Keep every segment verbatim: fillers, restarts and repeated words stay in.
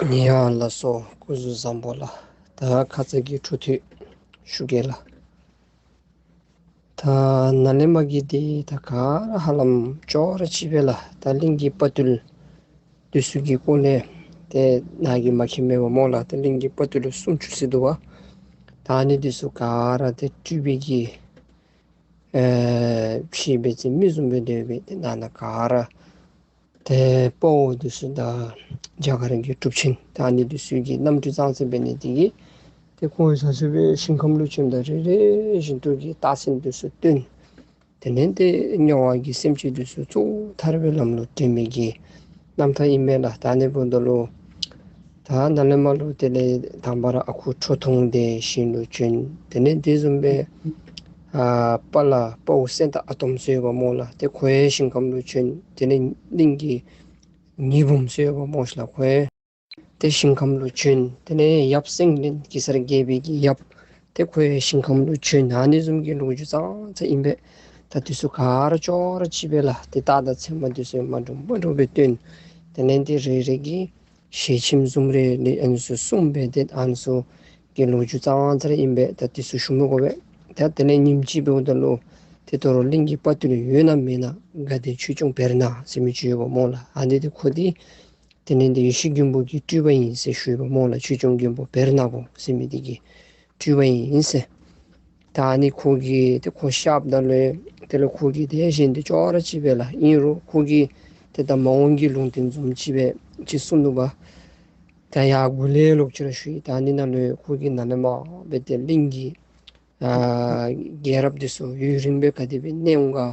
ཡ་ལགས་སོ། སྐུ་གཟུགས་བཟང་པོ་ལགས། ད་ཁ་ཙ་གི་འཕྲོ་མཐུད་ཞུ་གེ་ལགས། ད་ནཱ་ལས་མར་གྱི་འདི་ད་ག་ར་ཧ་ལམ་ཅོག་ར་གཅིག་པས་ལགས། ད་གླིང་གི་དཔའ་བརྟུལ་འདི་ཚུ་གི་སྐོར་ལས་ཏེ་ནཱ་གིས་མ་མཁྱེན་མེད་པ་སྨོ་ལགས། ད་གླིང་གི་དཔའ་བརྟུལ་སུམ་ཅུ་ཟེར་འདུག་པ། ད་ཨ་ནི་འདི་ཚུ་ག་ར་ཏེ་སྤྲུལ་པའི་གི་ཨེ་ཕྱི་སྦེ་ཚེ་མི་བཟུམ་སྦེ་སྡོད་པའི་ཏེ་ནང་ན་ག་ར་ཏེ་དཔའ་བོ་འདི་ཚུ་དང་རྒྱ་གར་གྱི་གྲུབ་ཆེན་ད་ཨ་ནི་འདི་ཚུ་གི་རྣམ་སྤྲུལ་ཙང་ཙ་འབད་ནི་དེ་གིས་ཏེ་ཁོང་ཚུ་ཚུ་སྦེ་ཞིང་ཁམས་ལུ་བྱོནམ་ད་རེ་རེ་བཞིན་དུ་གི་རྟགས་མཚན་འདི་ཚུ་སྟོན། དེ་ལས་ཏེ་དམྱལ་བ་གི་སེམས་ཅན་འདི་ཚུ་གཙོ་བོ་ཐར་པའི་ལམ་ལུ་འདྲེན་མི་གི་རྣམ་ཐར་ཨིན་མས་ལགས། ད་ཨ་ནི་འབདཝ་ད་ལུ་ད་ནཱ་ལས་མར་ལུ་དེ་ལས་དང་པ་ར་ཨ་ཁུ་ཁྲོ་ཐུང་འདི་ཞིང་ལུ་བྱོན། དེ་ལས་དེ་བཟུམ་སྦེ་ཨ་དཔའ་ལ་དཔའ་བོ་སེང་སྟག་ཨ་དོམ་ཟེར་ཡོདཔ་སྨོ་ལགས། ཏེ་ཁོ་ཡང་ཞིང་ཁམས་ལུ་བྱོན། དེ་ལས་གླིང་གི་ཉི་འབུམ་ཟེར་ཡོདཔ་སྨོ་ཤིག་ལགས། ཁོ་ཡང་ཏེ་ཞིང་ཁམས་ལུ་བྱོན། དེ་ལས་ཡབ་སེང་བློན་གེ་སར་རྒྱལ་པོའི་གི་ཡབ་ཏེ་ཁོ་ཡང་ཞིང་ཁམས་ལུ་བྱོན། ཨ་ནི་བཟུམ་གྱི་ལོ་རྒྱུས་ཙང་ཙ་ཨིན་པས། ད་འདི་ཚུ་ག་ར་ཅོག་ར་གཅིག་པས་ལགས། ཏེ་རྟགས་དང་མཚན་མ་འདི་ཚུ་མ་འདྲཝ་མ་འདྲཝ་སྦེ་སྟོན། དེ་ལས་ཏེ་རེ་རེ་གིས་ཞལ་ཆེམས་བཟུམ་རེ་ལས་ཨ་ནི་ཚུ་གསུངས་སྦེ་ཏེ་ཨ་ནི་ཚུ་གི་ལོ་རྒྱུས་ཙང་ཙ་ར་ཨིན་པས། ད་འདི་ཚུ་ཞུ་མི་དགོ་པས། ད་དེ་ལས་ཉིནམ་གཅིག་འབདཝ་ད་ལུ་ཏེ་དོ་རུང་གླིང་གི་དཔའ་བརྟུལ་ཡོད་ན་མེད་ན་དགའ་ལྡན་ཆོས་སྐྱོང་བེར་ནག་ཟེར་མི་ཅིག་ཡོདཔ་སྨོ་ལགས། ཨ་ནི་ཏེ་ཁོ་འདི་དེ་ལས་ཏེ་ཡེ་ཤེས་མགོན་པོ་གི་སྤྲུལ་པ་ཨིན་ཟེར་ཞུ་ཡོདཔ་སྨོ་ལགས། ཆོས་སྐྱོང་མགོན་པོ་བེར་ནག་པོ་ཟེར་མི་འདི་གི་སྤྲུལ་པ་ཨིན་ཟེར། ད་ཨ་ནི་ཁོ་གིས་ཏེ་ཁོ་གཤགསཔ་ད་ལུ་དེ་ལས་ཁོ་གིས་ཏེ་གཞན་འདི་ཅོག་ར་གཅིག་པས་ལགས། ཨིན་རུང་ཁོ་གིས་ཏེ་ད་མ་འོངས་ཀྱི་ལུང་བསྟན་བཟུམ་ཅིག་སྦེ་ཅིག་གསུངས་ནུག་པ། ད་ཡར་འགོ་ལས་ལོག་ཅི་ར་ཞུ་ཡི། ད་ཨ་ནི་ནང་ལུ་ཁོ་གིས་ནཱ་ལས་མར་འབད་དེ་གླིང་གི་ཨ་རྒྱལ་རབས་འདི་ཚུ་ཡུན་རིངམོ་སྦེ་ག་དེ་སྦེ་གནས་འོང་ག།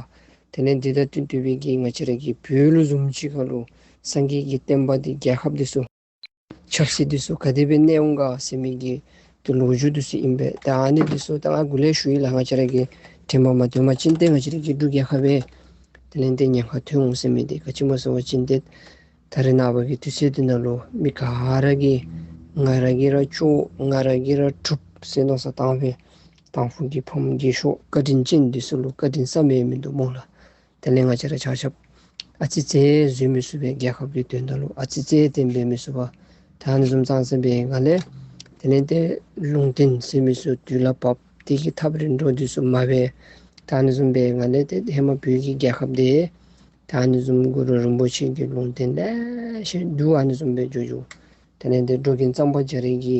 དེ་ལས་འདི་དང་བསྟུན་ཏེ་སྦེ་གི་ང་བཅས་ར་གི་བོད་ལུ་བཟུམ་ཅིག་ཁར་ལུ་སངས་རྒྱས་ཀྱི་བསྟན་པ་འདི་རྒྱལ་ཁབ་འདི་ཚུ་ཆབ་སྲིད་འདི་ཚུ་ག་དེ་སྦེ་གནས་འོང་ག་ཟེར་མི་གི་ཏེ་ལོ་རྒྱུས་འདི་ཚུ་ཨིན་པས། ད་ཨ་ནི་འདི་ཚུ་ད་ང་འགོ་ལས་ཞུ་ཡི་ལགས། ང་བཅས་ར་གི་དྲན་པ་མ་ཐོན་པ་ཅིན་ཏེ་ང་བཅས་ར་གི་འབྲུག་རྒྱལ་ཁབ་སྦེ་དེ་ལས་ཏེ་ཉེན་ཁ་ཐོན་འོང་ཟེར་མི་འདི་ག་ཅི་སྨོ་ཟེར་བ་ཅིན་ཏེ་ད་རེས་ནངས་པ་གི་དུས་ཚོད་འདི་ནང་ལུ་མི་ག་ར་གིས་ང་ར་གིས་ར་ལྕོགས་ང་ར་གིས་ར་གྲུབ་ཟེར་མནོ་བསམ་བཏང་སྦེ་དང་ཕུ་གི་ཕམ་རྒས་ཤོས་བཀའ་དྲིན་ཅན་འདི་ཚུ་ལུ་བཀའ་དྲིན་བསམ་ཡང་མིན་འདུག་སྨོ་ལགས། དེ་ལས་ང་བཅས་ར་ཆ་ཁྱབ་ཨ་ཙི་ཙི་བཟོད་མི་ཚུགས་པས། རྒྱལ་ཁབ་ཀྱི་དོན་དག་ལུ་ཨ་ཙི་ཙི་དེ་འབད་མི་ཚུགས་པས། ད་ཨ་ནི་བཟུམ་ཙང་ཙ་འབད་སྒང་ལས་དེ་ལས་ཏེ་ལུང་བསྟན་ཟེར་མི་ཚུ་དུས་ལ་བབ་སྟེ་གི་ཐབས་རིག་འགྲོ་འདི་ཚུ་མ་འབད། ད་ཨ་ནི་བཟུམ་འབད་སྒང་ལས་ཏེ་ཧེ་མ་བོད་ཀྱི་རྒྱལ་ཁབ་འདི་ད་ཨ་ནི་བཟུམ་གུ་རུ་རིན་པོ་ཆེ་གི་ལུང་བསྟན་ལེ་ཤ་འདུག། ཨ་ནི་བཟུམ་སྦེ་འགྱོ་འགྱོ། དེ་ལས་ཏེ་འགྲོ་མགོན་གཙང་པ་རྒྱ་རས་ཀྱི་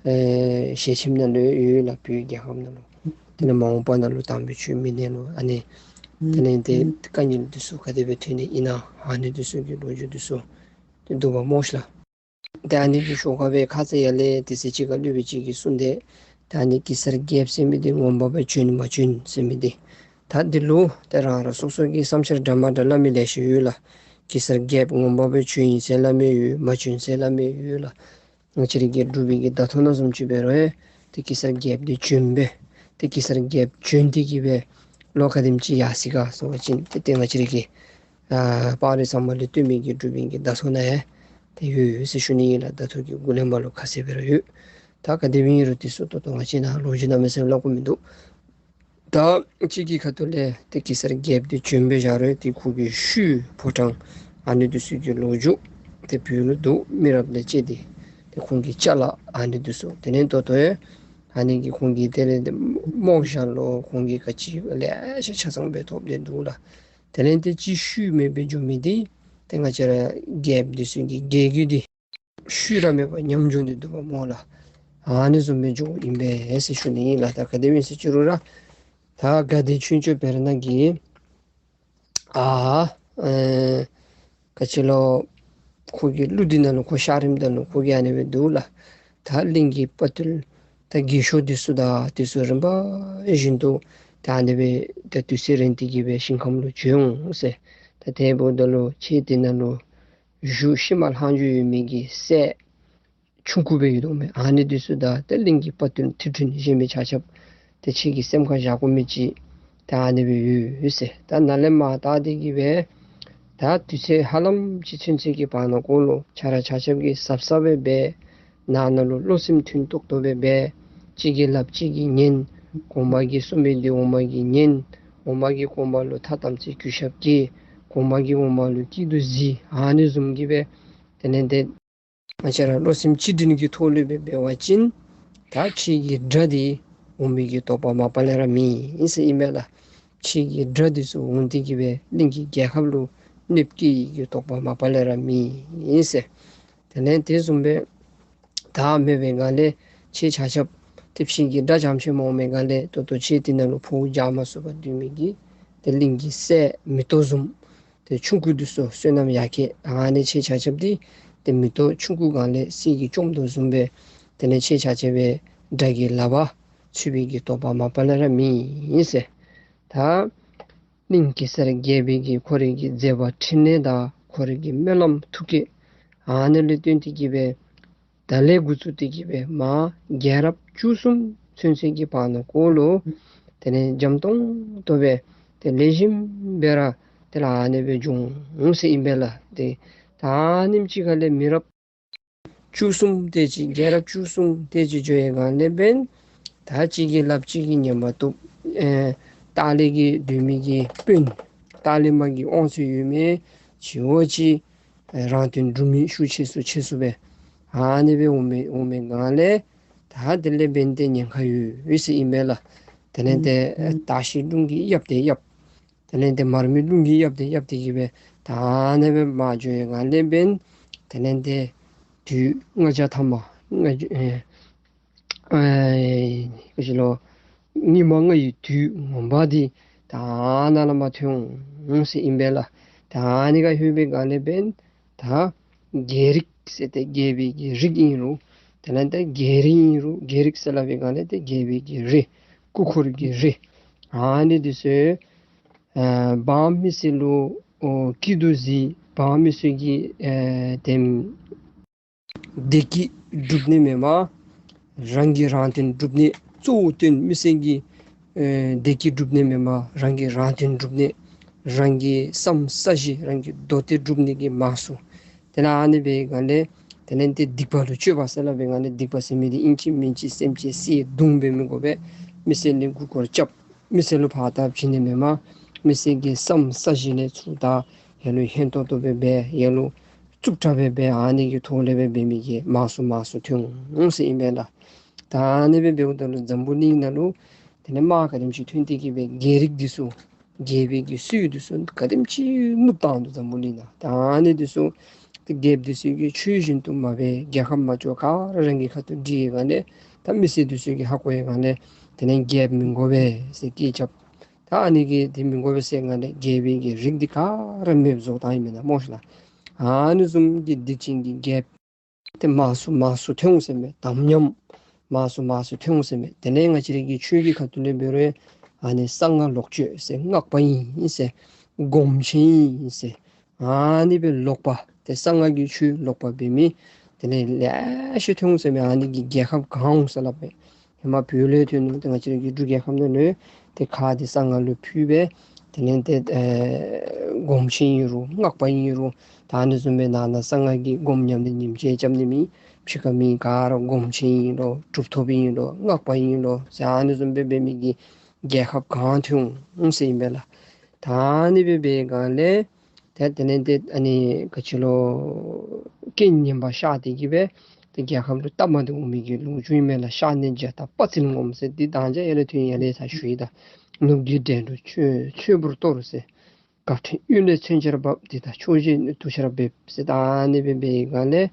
ཨེ་ཞལ་ཆེམས་ནང་ལུ་ཡོད་ལགས། བོད་རྒྱལ་ཁབ་ནང་ལུ་དེ་ལས་མ་འོངས་པ་ནང་ལུ་དམ་པའི་ཆོས་མི་གནས་ལོ། ཨ་ནི་དེ་ལས་ཏེ་དཀའ་ངལ་འདི་ཚུ་ག་དེ་སྦེ་ཐོན་ནི་ཨིན་ན་ཨ་ནི་འདི་ཚུ་གི་ལོ་རྒྱུས་འདི་ཚུ་ཏེ་འདུག་པ་སྨོ་ཤིག་ལགས། ཏེ་ཨ་ནི་གི་ཤུལ་ཁར་སྦེ་ཁ་ཙ་ཡར་ལས་དེ་ཚེ་གཅིག་ཁར་སློབ་དཔོན་ཅིག་གིས་གསུངས་ཏེ་ད་ཨ་ནི་གེ་སར་རྒྱལཔོ་ཟེར་མི་འདི་ངོ་མ་སྦེ་བྱོན་མ་བྱོན་ཟེར་མི་འདི་ད་འདི་ལུ་ཏེ་རང་རང་སོ་སོ་གི་བསམ་འཆར་འདྲ་མ་འདྲ་སླབ་མི་ལེ་ཤ་ཡོད་ལགས། གེ་སར་རྒྱལཔོ་ངོ་མ་སྦེ་བྱོན་ཡི་ཟེར་སླབ་མི་ཡོད། མ་བྱོན་ཟེར་སླབ་མི་ཡོད་ལགས། ང་བཅས་ར་གི་འབྲུག་པའི་གི་བརྡ་ཐོ་ནང་བཟུམ་ཅིག་འབད་རུང་ཡང་ཏེ་གེ་སར་རྒྱལཔོ་འདི་བྱོན་སྦེ་ཏེ་གེ་སར་རྒྱལཔོ་བྱོན་ཏེ་གི་སྦེ་ལོ་ག་དེམ་ཅིག་ཡར་སོ་ཡི་ག་ཟེར་བ་ཅིན་ཏེ་ཏེ་ང་བཅས་ར་གི་ཨ་སྤང་རི་ཟམ་པ་ལས་བཏོན་མི་གི་འབྲུག་པའི་གི་བརྡ་ཐོ་ནང་ཡང་ཏེ་ཡོད་ཡོད་ཟེར་ཞུ་ནི་ཨིན་ལགས། བརྡ་ཐོ་གི་མགུ་ལས་མར་ལུ་ཁ་གསལ་སྦེ་ར་ཡོད། ད་ག་དེ་སྦེ་ཨིན་རུང་འདི་ཚུ་ཏོག་ཏོ་ང་བཅས་ནཱ་ལོ་རྒྱུས་གནམ་མེད་ས་མེད་སླབ་དགོཔ་མིན་འདུག། ད་གཅིག་གི་ཁ་ཐུག་ལས་ཏེ་གེ་སར་རྒྱལཔོ་འདི་བྱོན་སྦེ་བཞག་རུང་ཏེ་ཁོ་གི་ཤུལ་ཕོ་བྲང་ཨ་ནི་འདི་ཚུ་གི་ལོ་རྒྱུས་ཏེ་བོད་ལུ་འདུག། མི་རབས་ལས་བཅད་དེ་ཏེ་ཁོང་གི་ཅ་ལ་ཨ་ནི་འདི་ཚུ་དེ་ལས་ད་ལྟོ་ཡང་ཨ་ནི་གི་ཁོང་གི་དེ་ལས་ཏེ་རྨོག་ཞྭ་ལོ་ཁོང་གི་ག་ཅི་ལེ་ཤ་ཆ་ཚང་སྦེ་ཐོབ་སྟེ་འདུག་ལགས། དེ་ལས་ཏེ་གཅིག་ཤུལ་མེད་པར་འགྱོ་མི་འདི་ཏེ་ང་བཅས་ར་རྒྱལཔོ་འདི་ཚུ་གི་རྒྱལ་རྒྱུད་འདི་ཤུལ་ར་མེད་པར་ཉམས་འགྱོ་སྟེ་འདུག་པ་སྨོ་ལགས། ཨ་ནི་བཟུམ་སྦེ་འགྱོཝ་ཨིན་པས་ཟེར་ཞུ་ནི་ཨིན་ལགས། ད་ག་དེ་སྦེ་ཨིན་ཟེར་ཅི་རུང་ར་ད་དགའ་ལྡན་ཆོས་སྐྱོང་བེར་ནག་གིས་ཨ་ཨེ་ག་ཅི་ལོ་ཁོ་གི་གླུ་འདི་ནང་ལུ་ཁོ་གཤགས་རནམ་ད་ལུ་ཁོ་གིས་ཨ་ནི་སྦེ་འདུག་ལགས། ད་གླིང་གི་དཔའ་བརྟུལ་ད་རྒས་ཤོས་འདི་ཚུ་དང་འདི་ཚུ་རིམ་པ་བཞིན་དུ་ད་ཨ་ནི་སྦེ་ད་དུས་ཚོད་རན་ཏེ་གི་སྦེ་ཞིང་ཁམས་ལུ་བྱོན་འོང་ཟེར། ད་དེ་འབདཝ་ད་ལུ་ཁྱེད་འདི་ནང་ལུ་གཞུ་ཤུལ་མ་ལྷག་འགྱོ་ཡོད་མི་གི་སྲས་ཆུང་ཀུ་སྦེ་ཡོད་དོ་མས། ཨ་ནི་འདི་ཚུ་དང་ཏེ་གླིང་གི་དཔའ་བརྟུལ་མཐིལ་བྲན་གཞན་མི་ཆ་ཁྱབ་ཏེ་ཁྱེད་ཀྱི་སེམས་ཁར་བཞག་དགོ་མི་ཅིག་ད་ཨ་ནི་སྦེ་ཡོད་ཟེར། ད་ནཱ་ལས་མར་ད་འདི་གི་སྦེ་ད་དུས་ཚོད་ཧ་ལམ་ཅིག་ཚུན་ཚོད་ཀྱི་བར་ན་གུ་ལུ་ཆ་ར་ཆ་ཁྱབ་ཀྱིས་གཟབ་གཟབ་སྦེ་འབད། ནང་ན་ལུ་བློ་སེམས་མཐུན་ཏོག་ཏོ་སྦེ་འབད། གཅིག་གིས་སླབ་གཅིག་གིས་ཉན། གོང་མ་གིས་གསུངས་མི་འདི་འོག་མ་གིས་ཉན། འོག་མ་གིས་གོང་མ་ལུ་ཐ་དམ་ཚིག་གུས་ཞབས་བསྐྱེད། གོང་མ་གིས་འོག་མ་ལུ་སྐྱིད་སྡུག་གཟིགས། ཨ་ནི་བཟུམ་གྱི་སྦེ་དེ་ལས་ཏེ་ ང་བཅས་ར་བློ་སེམས་གཅིག་སྒྲིལ་གྱི་ཐོག་ལས་སྦེ་འབད་བ་ཅིན་ད་ཕྱི་གི་དགྲ་འདི་འོང་མི་གི་དོགས་པ་མ་པ་ལས་ར་མེད་ཟེར་ཨིན་པས་ལགས། ཕྱི་གི་དགྲ་འདི་ཚུ་འོང་སྟེ་གི་སྦེ་གླིང་གི་རྒྱལ་ཁབ་ལུ་གནོདཔ་བཀལ་ནི་གི་དོགས་པ་མ་པ་ལས་ར་མེད་ཟེར། དེ་ལས་དེ་བཟུམ་སྦེ་ད་མེད་པའི་སྒང་ལས་ཁྱེད་ཆ་ཁྱབ་ཏེ་ཕྱི་གི་དགྲ་རྐྱངམ་ཅིག་མ་འོང་པའི་སྒང་ལས་ད་ལྟོ་ཁྱེད་དེ་ནང་ལུ་ཕོཝ་རྒྱག་མ་ཚུགས་པར་སྡོད་མི་གི་ཏེ་གླིང་གི་སྲས་མེ་ཏོག་བཟུམ་ཏེ་ཆུང་ཀུ་འདི་ཚུ་བསོད་ནམས་ཡར་རྒྱས་ཨ་ནི་ཁྱེད་ཆ་ཁྱབ་འདི་ཏེ་མེ་ཏོག་ཆུང་ཀུ་སྒང་ལས་གསེར་གྱི་ཅོམ་དོ་བཟུམ་སྦེ་དེ་ལས་ཁྱེད་ཆ་ཁྱབ་སྦེ་དགྲ་གི་ལག་པར་ཚུད་པའི་གི་དོགས་པ་མ་པ་ལས་ར་མེད་ཟེར། ད་གླིང་གེ་སར་རྒྱལ་པོའི་གི་ཁོ་རའི་གི་མཛད་པ་འཕྲིན་ལས་དང་ཁོ་རའི་གི་སྨོན་ལམ་ཐུགས་བསྐྱེད་ཨ་ནི་ལས་བརྟེན་ཏེ་གི་སྦེ་ད་ལས་འགོ་བཙུགས་ཏེ་གི་སྦེ་མར་རྒྱལ་རབས་བཅུ་གསུམ་ཚུན་ཚོད་ཀྱི་བར་ན་ཀོ་ལུ་དེ་ལས་འཇམ་ཏོང་ཏོ་སྦེ་ཏེ་ལེགས་ཤོམ་སྦེ་ར་དེ་ལས་ཨ་ནི་སྦེ་བྱུང་ཟེར་ཨིན་པས་ལགས། ཏེ་ད་ཨ་ནེམ་ཅིག་ཁ་ལས་མི་རབས་བཅུ་གསུམ་དེ་ཅིག་རྒྱལ་རབས་བཅུ་གསུམ་དེ་ཅིག་འགྱོ་བའི་སྒང་ལས་འབདན་ད་གཅིག་གིས་སླབ་གཅིག་གིས་ཉན་མ་བཏུབ། ཨེ་སྟག་ལྷ་གི་སྡོད་མི་གི་དཔོན་སྟག་ལྷ་མ་གི་དབང་ཚད་ཡོད་མི་ཅིག་འོ་ཅིག་ཨེ་རང་དོན་སྒྲུབ་མི་ཤུགས་ཆེ་སུ་ཆེ་སུ་སྦེ་ཨ་ནི་སྦེ་འོང་མི་འོང་མི་སྒང་ལས་ད་དེ་ལས་འབདན་ཏེ་ཉེན་ཁ་ཡོད་ཟེར་ཨིན་པས་ལགས། དེ་ལས་ཏེ་ཨེ་ད་ཤི་ལུང་གིས་གཡབ་སྟེ་གཡབ། དེ་ལས་ཏེ་མར་མེ་རླུང་གིས་གཡབ་སྟེ་གཡབ་སྟེ་གི་སྦེ་ད་ཨ་ནི་སྦེ་མར་འགྱོ་བའི་སྒང་ལས་འབདན་དེ་ལས་ཏེ་དུས་ལྔ་བརྒྱ་ཐམ་པ་ལྔ་བརྒྱ་ཨེ་ཨེ་ག་ཅི་ལོ་ཉི་མ་ལྔའི་དུས་ངོ་མ་འདི་ད་ཨ་ནཱ་ལས་མར་ཐོན་འོང་ཟེར་ཨིན་པས་ལགས། ད་ཨ་ནི་ཁར་ལྷོད་པའི་སྒང་ལས་འབདན་ད་རྒྱལ་རིགས་ཟེར་ཏེ་རྒྱལ་པོའི་གི་རིགས་ཨིན་རུང་དེ་ལས་ཏེ་རྒྱལ་རིགས་ཨིན་རུང་རྒྱལ་རིགས་ཟེར་སླབ་པའི་སྒང་ལས་ཏེ་རྒྱལ་པོའི་གི་རིགས་སྐུ་འཁོར་གྱི་རིགས་ཨ་ནི་འདི་ཚུ་ཨེ་འབངས་མི་སེར་ལུ་ཨོ་སྐྱིད་སྡུག་གཟིགས། འབངས་མི་སེར་གྱི་ཨེ་དེམ་བདེ་སྐྱིད་སྒྲུབ་ནི་མེན་པར་རང་གི་རང་དོན་སྒྲུབ་ནི། གཙོ་བོ་དོན་མི་སེར་གྱི་ཨེ་བདེ་སྐྱིད་སྒྲུབ་ནི་མེན་པར་རང་གི་རང་དོན་སྒྲུབ་ནི། རང་གི་བསམ་ས་གཞི་རང་གི་མདོ་སྡེ་སྒྲུབ་ནི་གི་མང་སུ། དེ་ལས་ཨ་ནི་སྦེ་སྒང་ལས་དེ་ལས་ཏེ་སྡིག་པ་ལུ་སྤྱོད་པ་ཟེར་སླབ་པའི་སྒང་ལས་སྡིག་པ་ཟེར་མི་འདི་ཨིན་ཅི་མིན་ཅི་སེམས་ཅན་བསད་རྡུང་འབད་མི་དགོ་པས། མི་སེར་ལས་མགུ་སྐོར་རྐྱབ། མི་སེར་ལུ་ཕར་ལྟ་བྱིན་ནི་མེན་པར་མི་སེར་གྱི་བསམ་ས་གཞི་ལས་ཚུར་ད་ཡ་ལུ་ཧན་ཏོང་ཏོ་སྦེ་འབད་ཡ་ལུ་རྩུབ་དྲགས་སྦེ་འབད་ཨ་ནི་གི་ཐོག་ལས་སྦེ་འབད་མི་གི་མང་སུ་མང་སུ་ཐོན་འོང་ཟེར་ཨིན་པས་ལགས། ད་ཨ་ནི་སྦེ་འབདཝ་ད་ལུ་འཛམ་བུ་གླིང་ནང་ལུ་དེ་ལས་དམག་ག་དེམ་ཅིག་ཐོན་ཏེ་གི་སྦེ་རྒྱལ་རིགས་འདི་ཚུ་རྒྱལ་པོའི་གི་སྲོལ་འདི་ཚུ་ག་དེམ་ཅིག་ནུབ་བཏང་འདུག་འཛམ་བུ་གླིང་ནང་། ད་ཨ་ནི་འདི་ཚུ་ཏེ་རྒྱལཔོ་འདི་ཚུ་གིས་ཆོས་བཞིན་དུ་མ་འབད། རྒྱལ་ཁབ་མ་ལྕོགས་ག་ར་རང་གི་ཁ་ཐུག་སྒྲིག་པའི་སྒང་ལས་ད་མི་སེར་འདི་ཚུ་གིས་ཧ་གོ་བའི་སྒང་ལས་དེ་ལས་རྒྱལཔོ་མི་དགོ་པས་ཟེར་སྐད་རྐྱབ། ད་ཨ་ནི་གིས་དེ་མི་དགོ་པས་ཟེར་སྒང་ལས་རྒྱལ་པོའི་གི་རིགས་འདི་ག་ར་མེདཔ་བཟོ་བཏང་ཡི་མེན་ན་སྨོ་ཤིག་ལགས། ཨ་ནི་བཟུམ་གྱི་སྡིག་ཅན་གྱི་རྒྱལཔོ་ཏེ་མང་སུ་མང་སུ་ཐོན་འོང་ཟེར་མས། དམ་ཉམས་མང་སུ་མང་སུ་ཐོན་འོང་ཟེར་མས། དེ་ལས་ང་བཅས་རའི་གི་ཆོས་ཀྱི་ཁ་ཐུག་ལས་འབད་རུང་ཨ་ནི་གསང་སྔགས་ལོག་སྤྱོད་ཟེར་སྔགས་པ་ཨིན་ཟེར་སྒོམ་ཆེན་ཨིན་ཟེར་ཨ་ནི་སྦེ་ལོག་པ་ཏེ་གསང་སྔགས་ཀྱི་ཆོས་ལོག་པ་འབད་མི་དེ་ལས་ལེ་ཤ་ཐོན་འོང་ཟེར་མས། ཨ་ནི་གིས་རྒྱལ་ཁབ་གང་འོང་ཟེར་སླབ་པས། ཧེ་མ་བོད་ལས་ཐོན་ནུག། ཏེ་ང་བཅས་རའི་གི་འབྲུག་རྒྱལ་ཁབ་ནང་ལུ་ཏེ་ཁ་འདི་གསང་སྔགས་ལུ་ཕུལ་སྦེ་དེ་ལས་ཏེ་ཨེ་སྒོམ་ཆེན་ཨིན་རུང་སྔགས་པ་ཨིན་རུང་ད་ཨ་ནི་བཟུམ་སྦེ་ནང་ན་གསང་སྔགས་ཀྱི་སྒོམ་ཉམས་ལེན་ཉིནམ་གཅིག་རྐྱབ་ནི་མེད། ཕྱི་ཁ་མི་ག་ར་སྒོམ་ཆེན་ཨིན་ལོ་གྲུབ་ཐོབ་ཨིན་ལོ་སྔགས་པ་ཨིན་ལོ་ཟེར་ཨ་ནི་བཟུམ་སྦེ་འབད་མི་གིས་རྒྱལ་ཁབ་གང་ཐོན་འོང་ཟེར་ཨིན་པས་ལགས། ད་ཨ་ནི་སྦེ་འབད་སྒང་ལས་ཏེ་དེ་ལས་ཏེ་ཨ་ནི་ག་ཅི་ལོ་རྐྱེན་ངན་པ་ཤར་ཏེ་གི་སྦེ་ཏེ་རྒྱལ་ཁབ་ལུ་སྟབས་མ་བདེཝ་འོང་མི་གི་ལོ་རྒྱུས་ཨིན་མས་ལགས། ཤ་ནད་བརྒྱ་དང་པ་ཚིལ་ངོམ་ཟེར་འདི་ད་ཅི་ཡར་ལས་ཐོན་ཡར་ལས་ད་ཞུ་ཡི། ད་ནུབ་ཀྱི་འདྲེ་འབྲུག་ཁྱོད་ཁྱོད་པོར་གཏོར་ཟེར། གབ་ཕྲེང་གཡུལ་ལས་མཚོན་ཆར་འབབ། འདི་དག་ཕྱོགས་བཞིར་དུ་ཤར་འབེབས་ཟེར། ད་ཨ་ནི་སྦེ་འབད་སྒང་ལས་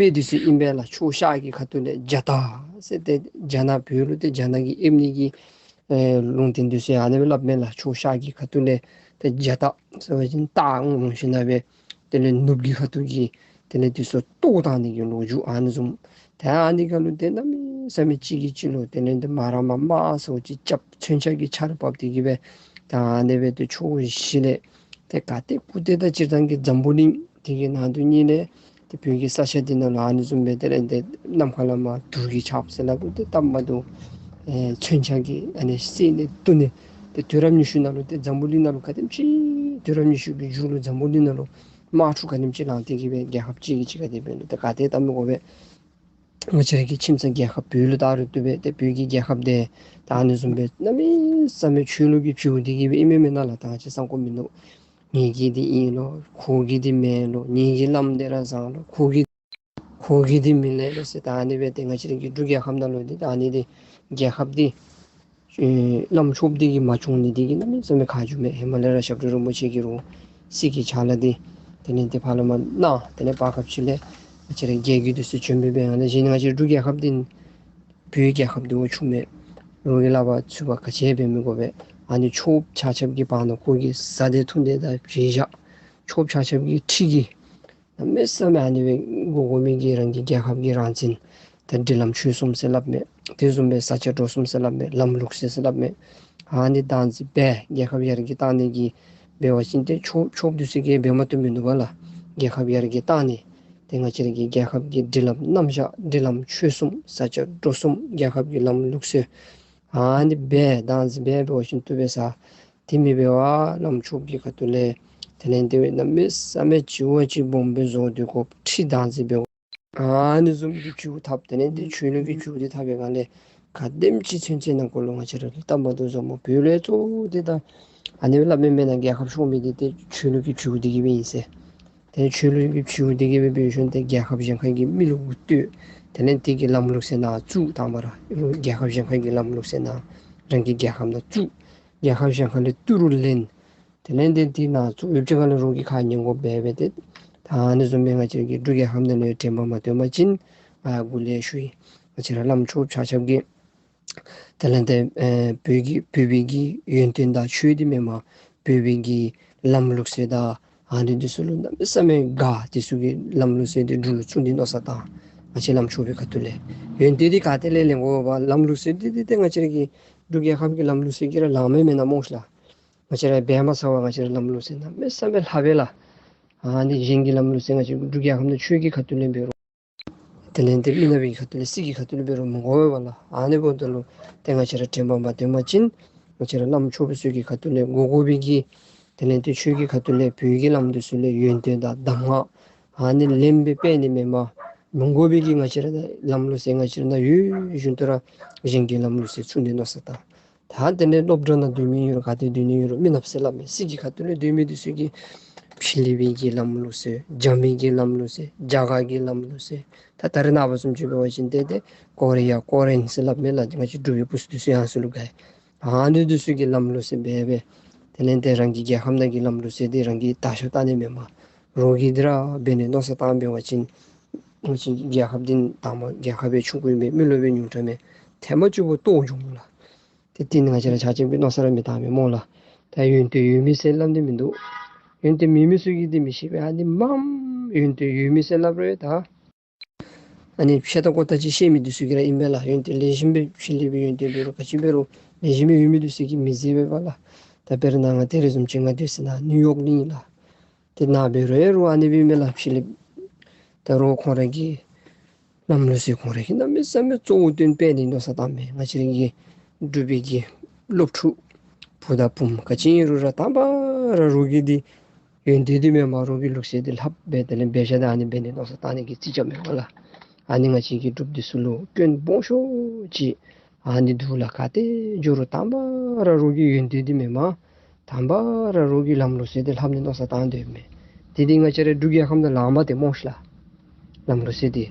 དཔེ་འདི་ཚུ་ཨིན་པས་ལགས། ཕྱོགས་ཤར་གྱི་ཁ་ཐུག་ལས་རྒྱ་སྟག་ཟེར་ཏེ་རྒྱ་ནག་བོད་ལུ་ཏེ་རྒྱ་ནག་གི་ཨེབ་ནི་གི་ཨེ་ལུང་བསྟན་འདི་ཚུ་ཨ་ནི་སྦེ་སླབ་མས་ལགས། ཕྱོགས་ཤར་གྱི་ཁ་ཐུག་ལས་ཏེ་རྒྱ་སྟག་ཟེར་བ་ཅིན་སྟག་འོང་ཞིནམ་ལས་དེ་ལས་ནུབ་ཀྱི་ཁ་ཐུག་གི་དེ་ལས་འདི་ཚུ་བཏོག་བཏང་ནི་གི་ལོ་རྒྱུས་ཨ་ནི་བཟུམ། ད་ཨ་ནི་ཁ་ལུ་ཏེ་གནམ་མེད་ས་མེད་གཅིག་གིས་གཅིག་ལུ་དེ་ལས་ཏེ་མ་ར་མ་དམག་ཟེར་བ་ཅིན་རྐྱབ། མཚོན་ཆ་གི་ཆརཔ་འབབ་སྟེ་གི་སྦེ་ད་ཨ་ནི་སྦེ་ཏེ་ཕྱོགས་བཞི་ལས་ཏེ་ག་ཏེ་གུ་ཏེ་ད་སྤྱིར་བཏང་གི་འཛམ་བུ་གླིང་འདི་གི་ནང་དུ་གཉིས་ལས་ཏེ་བོད་ཀྱི་ས་ཆ་འདི་ནང་ལུ་ཨ་ནི་བཟུམ་སྦེ་དེ་ལས་ཏེ་ནམ་མཁའ་ལས་མར་དུག་གི་ཆརཔ་ཟེར་སླབ་དགོ། ཏེ་སྟབས་མ་བདེཝ་ཨེ་མཚོན་ཆ་གིས་ཨ་ནི་བསད་ནི་བཏུལ་ནི། ཏེ་དུས་རབས་ཉི་ཤུ་ནང་ལུ་ཏེ་འཛམ་བུ་གླིང་ནང་ལུ་ག་དེམ་ཅིག་དུས་རབས་ཉི་ཤུ་གི་མཇུག་ལུ་འཛམ་བུ་གླིང་ནང་ལུ་དམག་འཁྲུག་ག་དེམ་ཅིག་ལང་སྟེ་གི་སྦེ་རྒྱལ་ཁབ་གཅིག་གིས་གཅིག་ག་དེ་སྦེ་ལུ་ཏེ་ག་ཏེ་ད་མི་དགོ་པས། ང་བཅས་ར་གི་ཁྱིམ་ཚང་རྒྱལ་ཁབ་བོད་ལུ་ད་རུང་བཏུབ་པས། ཏེ་བོད་ཀྱི་རྒྱལ་ཁབ་འདི་ད་ཨ་ནི་བཟུམ་སྦེ་གནམ་མེད་ས་མེད་ཆོས་ལུགས་ཀྱིས་བྱིའུ་སྟེ་གི་སྦེ་ཨིན་མས་མེན་ན་ལགས། ད་ང་བཅས་སང་གོ་མིན་འདུག། ངེ་གི་འདི་ཨིན་ལོ། ཁོ་གི་འདི་མེན་ལོ། ངེ་གི་བླམ་འདི་ར་བཟང་ལོ། ཁོ་གི་ཁོ་གི་འདི་མི་ལེགས་ལོ་ཟེར། ད་ཨ་ནི་སྦེ་ཏེ་ང་བཅས་ར་གི་འབྲུག་རྒྱལ་ཁབ་ནང་ལུ་འདི་ད་ཨ་ནི་འདི་རྒྱལ་ཁབ་འདི་ཨེ་བླམ་ཆོསཔ་འདི་གིས་མ་སྐྱོང་ནི་འདི་གིས་གནམ་མེད་ས་མེད་ཁག་འགྱོཝ་མས། ཧེ་མ་ལས་ར་ཞབས་དྲུང་རིན་པོ་ཆེ་གིས་རོགས་སྲིད་ཀྱི་ཕྱག་ལཱ་འདི་དེ་ལས་འདི་ཕར་ལུ་མར་གནང་། དེ་ལས་བར་སྐབས་ཅིག་ལས་ང་བཅས་ར་རྒྱལ་རྒྱུད་འདི་ཚུ་བྱོན་སྦེ་སྦེ་ང་ལས་གཞན་ང་བཅས་ར་འབྲུག་རྒྱལ་ཁབ་འདི་བོད་རྒྱལ་ཁབ་འདི་བ་ཆུང་མས། རོགས་ཀྱི་ལག་པར་ཚུད་པར་ག་ཅི་འབད་མི་དགོ་པས། ཨ་ནི་ཆོསཔ་ཆ་ཁྱབ་ཀྱི་བར་ན་ཁོ་གི་བཟའ་འདོད་འཐུང་འདོད་དང་བྱེད་བཞག། ཆོསཔ་ཆ་ཁྱབ་ཀྱི་ཁྲི་གི་གནམ་མེད་ས་མེད་ཨ་ནི་སྦེ་དགོ་དགོ་མི་གི་རང་གི་རྒྱལ་ཁབ་ཀྱི་རང་བཙན་དང་སྒྲིག་ལམ་ཆོས་གསུམ་ཟེར་སླབ་མས། དེ་བཟུམ་སྦེ་ས་སྐྱ་འགྲོ་གསུམ་ཟེར་སླབ་མས། ལམ་ལུགས་སྲོལ་ཟེར་སླབ་མས། ཨ་ནི་བདག་འཛིན་འབད་རྒྱལ་ཁབ་ཡར་རྒྱས་བཏང་ནི་གི་འབད་བ་ཅིན་ཏེ་ཆོས་ཆོསཔ་འདི་ཚུ་གིས་འབད་མ་བཏུབ་མིན་འདུག་པ་ལགས། རྒྱལ་ཁབ་ཡར་རྒྱས་བཏང་ནི་ཏེ་ང་བཅས་ར་གི་རྒྱལ་ཁབ་ཀྱི་སྒྲིག་ལམ་རྣམ་གཞག་སྒྲིག་ལམ་ཆོས་གསུམ་ས་སྐྱ་འགྲོ་གསུམ་རྒྱལ་ཁབ་ཀྱི་ལམ་ལུགས་སྲོལ་ཨ་ནི་འབད་བདག་འཛིན་འབད་འབད་བ་ཅིན་བཏུབ་པས་ཟེར། དེ་མི་འབད་བར་བླམ་ཆོསཔ་གི་ཁ་ཐུག་ལས་དེ་ལས་དེ་སྦེ་གནམ་མེད་ས་མེད་བྱི་བ་ཅིག་སྦོམ་སྦེ་བཟོ་སྟེ་ཁོ་ཁྲི་བདག་འཛིན་འབད། ཨ་ནི་བཟུམ་གྱི་བྱིའུ་འཐབ། དེ་ལས་དེ་ཆོས་ལུགས་ཀྱི་བྱིའུ་འདི་འཐབ་པའི་སྒང་ལས་ག་དེམ་ཅིག་ཚུན་ཚོད་ནང་འཁོད་ལུ་ང་བཅས་ར་ལྟ་མ་འདུག་བཟོ་སྨོ། བོད་ལས་གཙོ་བོ་འདི་ད་ཨ་ནི་སླབ་མི་མེན་ན། རྒྱལ་ཁབ་ཤོར་མི་འདི་ཏེ་ཆོས་ལུགས་ཀྱི་བྱིའུ་འདི་གིས་སྦེ་ཨིན་ཟེར། ཏེ་ཆོས་ལུགས་ཀྱི་བྱིའུ་འདི་གིས་སྦེ་འབད་ཞིནམ་ཏེ་རྒྱལ་ཁབ་གཞན་ཁ་གི་མི་ལུ་གུ་བསྟོད། དེ་ལས་དེ་གི་ལམ་ལུགས་སྲོལ་ནང་བཙུགས་བཏང་པ་ར། རྒྱལ་ཁབ་གཞན་ཁ་གི་ལམ་ལུགས་སྲོལ་ནང་རང་གི་རྒྱལ་ཁབ་ནང་བཙུགས། རྒྱལ་ཁབ་གཞན་ཁ་ལས་ཏི་རུ་ལེན། དེ་ལས་དེ་དེ་ནང་བཙུགས་ཡོདཔ་ཅིག་ཁ་ལས་རོགས་ཀྱིས་ཁ་ཉན་དགོཔ་འབད་འབད་དེ། ད་ཨ་ནི་བཟུམ་སྦེ་ང་བཅས་ཀྱི་འབྲུག་རྒྱལ་ཁབ་ནང་ལུ་དྲན་པ་མ་བཏོན་པ་ཅིན་ང་གུ་ལས་ཞུ་ཡི། ང་བཅས་ར་བླམ་ཆོསཔ་ཆ་ཁྱབ་ཀྱིས་དེ་ལས་དེ་ཨེ་བོད་ཀྱི་བོད་པའི་གི་ཡོན་ཏན་དང་ཆོས་འདི་མེན་པར་བོད་པའི་གི་ལམ་ལུགས་སྲོལ་དང་ཨ་ནི་འདི་ཚུ་ལུ་གནམ་མེད་ས་མེད་དགའ། དེ་ཚུ་གི་ལམ་ལུགས་སྲོལ་འདི་འབྲུག་ལུ་བཙུགས་ནི་མནོ་བསམ་བཏང་། ང་བཅས་བླམ་ཆོསཔ་གི་ཁ་ཐུག་ལས་ཡོན་ཏན་འདི་ག་ཏེ་ལས་ལེན་དགོ་པས། ལམ་ལུགས་སྲོལ་འདི་འདི་ཏེ་ང་བཅས་ར་གི་འབྲུག་རྒྱལ་ཁབ་ཀྱི་ལམ་ལུགས་སྲོལ་གྱིས་ར་ལངམ་མེན་ན་སྨོ་ཤ་ལགས། ང་བཅས་ར་འབད་མ་ཚར་བར་ང་བཅས་ར་ལམ་ལུགས་སྲོལ་གནམ་མེད་ས་མེད་ལྷག་པས་ལགས། ཨ་ནི་གཞན་གྱི་ལམ་ལུགས་སྲོལ་ང་བཅས་འབྲུག་རྒྱལ་ཁབ་ནང་ཆོས་ཀྱི་ཁ་ཐུག་ལས་འབད་རུང་དེ་ལས་དེ་མི་ནག་པའི་ཁ་ཐུག་ལས་སྲིད་ཀྱི་ཁ་ཐུག་ལས་འབད་རུང་མི་དགོ་པས་ལགས། ཨ་ནི་འབདཝ་ད་ལུ་ཏེ་ང་བཅས་ར་དྲན་པ་མ་བཏོན་པ་ཅིན་ང་བཅས་ར་བླམ་ཆོསཔ་ཚུ་གི་ཁ་ཐུག་ལས་དགོ་དགོ་པའི་གི་དེ་ལས་དེ་ཆོས་ཀྱི་ཁ་ཐུག་ལས་བོད་ཀྱི་ལམ་འདི་ཚུ་ལས་ཡོན་ཏན་དང་གདམས་ངག་ཨ་ནི་ལེན་སྦེ་འབད་ནི་མེན་པར་མི་དགོ་པའི་གི་ང་བཅས་ར་ལམ་ལུགས་སྲོལ་ང་བཅས་ར་ནང་ཡོད་བཞིན་དུ་ར་གཞན་གྱི་ལམ་ལུགས་སྲོལ་བཙུགས་ནི་མནོ་བསམ་བཏང་། ད་དེ་ལས་སློབ་གྲྭ་ནང་སྡོད་མི་ཡོད་རུང་ག་ཏེ་སྡོད་ནི་ཡོད་རུང་མི་ནགཔ་ཟེར་སླབ་མས། སྲིད་ཀྱི་ཁ་ཐུག་ལས་སྡོད་མི་འདི་ཚུ་གིས་ཕྱི་གླིང་པའི་གི་ལམ་ལུགས་སྲོལ་རྒྱ་མི་གི་ལམ་ལུགས་སྲོལ་རྒྱ་གར་གྱི་ལམ་ལུགས་སྲོལ་ད་ད་རེས་ནངས་པ་བཟུམ་ཅིག་འབད་བ་ཅིན་ཏེ་ཏེ་ཀོ་རི་ཡ་ཀོ་རི་ཡན་ཟེར་སླབ་མས་ལགས། ང་བཅས་འབྲུག་པའི་བུ་ཚུ་འདི་ཚུ་ཡང་སུ་ལུ་དགའ། ཨ་ནི་འདི་ཚུ་གི་ལམ་ལུགས་སྲོལ་འབད་འབད་དེ་ལས་དེ་རང་གི་རྒྱལ་ཁབ་ནང་གི་ལམ་ལུགས་སྲོལ་འདི་རང་གིས་དར་ཁྱབ་བཏང་ནི་མེན་པར་རོགས་ཀྱིས་འདི་ར་འབད་ནི་མནོ་བསམ་བཏང་འབད་བ་ཅིན་ང་བཅས་རྒྱལ་ཁབ་འདི་དང་པ་རྒྱལ་ཁབ་སྦེ་ཆུང་ཀུ་ཨིན་པས། མི་ལོ་སྦེ་ཉུང་དྲགས་མས། ཐེངས་མ་གཅིག་པོ་ལྟོ་འགྱོ་འོང་ལགས། ཏེ་དེ་ནི་ང་བཅས་ར་ཆ་ཁྱབ་ཀྱིས་མནོ་བསམ་ར་མི་བཏང་མས་སྨོ་ལགས། ད་ཡོན་ཏན་ཡོད་མི་ཟེར་སླབ་ནི་མིན་འདུག། ཡོན་ཏན་མེད་མི་ཚུ་གིས་འདི་མི་ཤེས་པས། ཨ་ནི་མངམ་ཡོན་ཏན་ཡོད་མི་ཟེར་སླབ་རུང་ད་ཨ་ནི་ཤེས་ལྟ་གོ་ལྟ་ཅིག་ཤེས་མི་འདི་ཚུ་གིས་ར་ཨིན་པས་ལགས། ཡོན་ཏན་ལེགས་ཤོམ་སྦེ་ཕྱི་གླིང་པའི་ཡོན་ཏན་འབད་རུང་ག་ཅི་འབད་རུང་ལེགས་ཤོམ་སྦེ་ཡོད་མི་འདི་ཚུ་གིས་མི་གཟིགས་པས་པ་ལགས། ད་དཔེར་ན་ང་དེ་རེ་བཟུམ་ཅིག་ང་སྡོད་ས་ནཱ་ནིའུ་ཡོག་ཨིན་ལགས། དེ་ནཱ་འབད་རུང་ཨེ་རུང་ཨ་ནི་སྦེ་མས་ལགས། ཕྱི་གླིང་ད་རུང་ཁོང་ར་གི་ལམ་ལུགས་སྲོལ་ཁོང་ར་གིས་གནམ་མེད་ས་མེད་གཙོ་བོ་བཏོན་འབད་ནི་མནོ་བསམ་བཏངམ་མས། ང་བཅས་ར་གི་འབྲུག་པའི་གི་སློབ་ཕྲུག་བུ་དང་བུམོ་ག་ཅི་ཨིན་རུང་ར་དང་པ་ར་རོགས་ཀྱིས་འདི་ཡོན་ཏན་འདི་མེན་པར་རོགས་ཀྱི་ལུགས་སྲོལ་འདི་ལྷབ་སྦེ་དེ་ལས་འབད་བཞག་ད་ཨ་ནི་འབད་ནི་མནོ་བསམ་བཏང་ནི་གི་རྩིས་རྐྱབ་མས་པ་ལགས། ཨ་ནི་ང་བཅས་ཀྱི་འབྲུགཔ་འདི་ཚུ་ལུ་སྐྱོན་སྦོམ་ཤོས་ཅིག་ཨ་ནི་འདུག་ལགས། ག་ཏེ་འགྱོ་རུང་དང་པ་ར་རོགས་ཀྱི་ཡོན་ཏན་འདི་མེན་པར་དང་པ་ར་རོགས་ཀྱི་ལམ་ལུགས་སྲོལ་འདི་ལྷབ་ནི་མནོ་བསམ་བཏང་སྡོདཔ་མས། དེ་འདི་ང་བཅས་ར་འབྲུག་རྒྱལ་ཁབ་ནང་ལངམ་ད་སྨོ་ཤ་ལགས། ལམ་ལུགས་སྲོལ་འདི་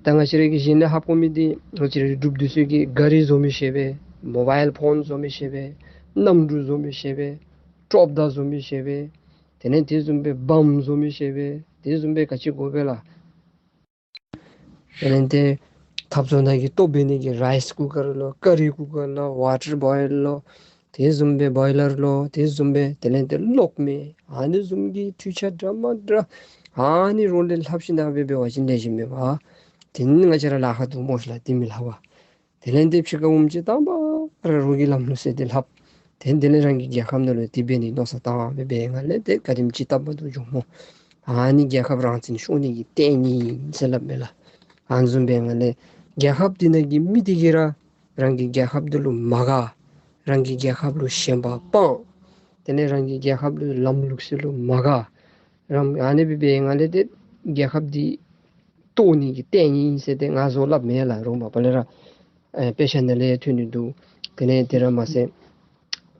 ད་ང་བཅས་ར་གིས་གཞན་ལས་ལྷབ་དགོ་མི་འདི་ང་བཅས་ར་འབྲུགཔ་འདི་ཚུ་གིས་ག་རི་བཟོ་མི་ཤེས་པས། མོ་བཱའིལ་ཕོན་བཟོ་མི་ཤེས་པས། གནམ་གྲུ་བཟོ་མི་ཤེས་པས། ཀྲོབ་མདའ་བཟོ་མི་ཤེས་པས། དེ་ལས་དེ་བཟུམ་སྦེ་བམ་བཟོ་མི་ཤེས་པས། དེ་བཟུམ་སྦེ་ག་ཅི་དགོ་པས་ལགས། དེ་ལས་དེ་ཐབ་ཚང་ནང་གི་ལྟོ་འབད་ནི་གི་རའིསི་ཀུ་ཀར་ལོ་ཀ་རི་ཀུ་ཀར་ལོ་ཝ་ཊར་བོའིལ་ལོ་དེ་བཟུམ་སྦེ་བོའི་ལར་ལོ་དེ་བཟུམ་སྦེ་དེ་ལས་དེ་གློག་མེ་ཨ་ནི་བཟུམ་གྱི་འཕྲུལ་ཆས་འདྲ་མ་འདྲ་ཨ་ནི་རོགས་ལས་ལྷབ་ཞིནམ་ད་འབད་འབད་བ་ཅིན་ལེགས་ཤོམ་མེད་པ། དེ་ནི་ང་བཅས་ར་ལཱ་ཁག་འདུག་སྨོ་ཤ་ལགས། དེ་མི་ལྷབ་པས། དེ་ལས་དེ་ཕྱི་ཁར་འོངམ་ཅིག་དང་པ་ར་རོགས་ཀྱི་ལམ་ལུགས་སྲོལ་འདི་ལྷབ། དེ་དེ་ལས་རང་གི་རྒྱལ་ཁབ་ནང་ལུ་དེ་འབད་ནི་མནོ་བསམ་བཏང་སྦེ་འབད་བའི་སྒང་ལས་དེ་ག་དེམ་ཅིག་སྟབས་མ་བདེཝ་འགྱོཝ་སྨོ། ཨ་ནི་རྒྱལ་ཁབ་རང་བཙན་ཤོར་ནི་གི་ལྟས་ངན་ཨིན་ཟེར་སླབ་མས་ལགས། ཨ་ནི་བཟུམ་འབད་བའི་སྒང་ལས་རྒྱལ་ཁབ་འདི་ནང་གི་མི་འདི་གིས་ར་རང་གི་རྒྱལ་ཁབ་འདི་ལུ་མ་དགའ། རང་གི་རྒྱལ་ཁབ་ལུ་ཞེན་པ་སྤང་། དེ་ལས་རང་གི་རྒྱལ་ཁབ་ལུ་ལམ་ལུགས་སྲོལ་ལུ་མ་དགའ། རང་ཨ་ནི་སྦེ་འབད་བའི་སྒང་ལས་དེ་རྒྱལ་ཁབ་འདི་གཏོར་ནི་གི་ལྟས་ངན་ཨིན་ཟེར་དེ་ང་བཟོ་སླབ་མེན་ལགས། རོགས་མ་པ་ལས་ར་ཨེ་དཔེ་ཆ་ནང་ལས་ཐོན་ནི་འདུག། དེ་ལས་དེ་ར་མ་ཚད་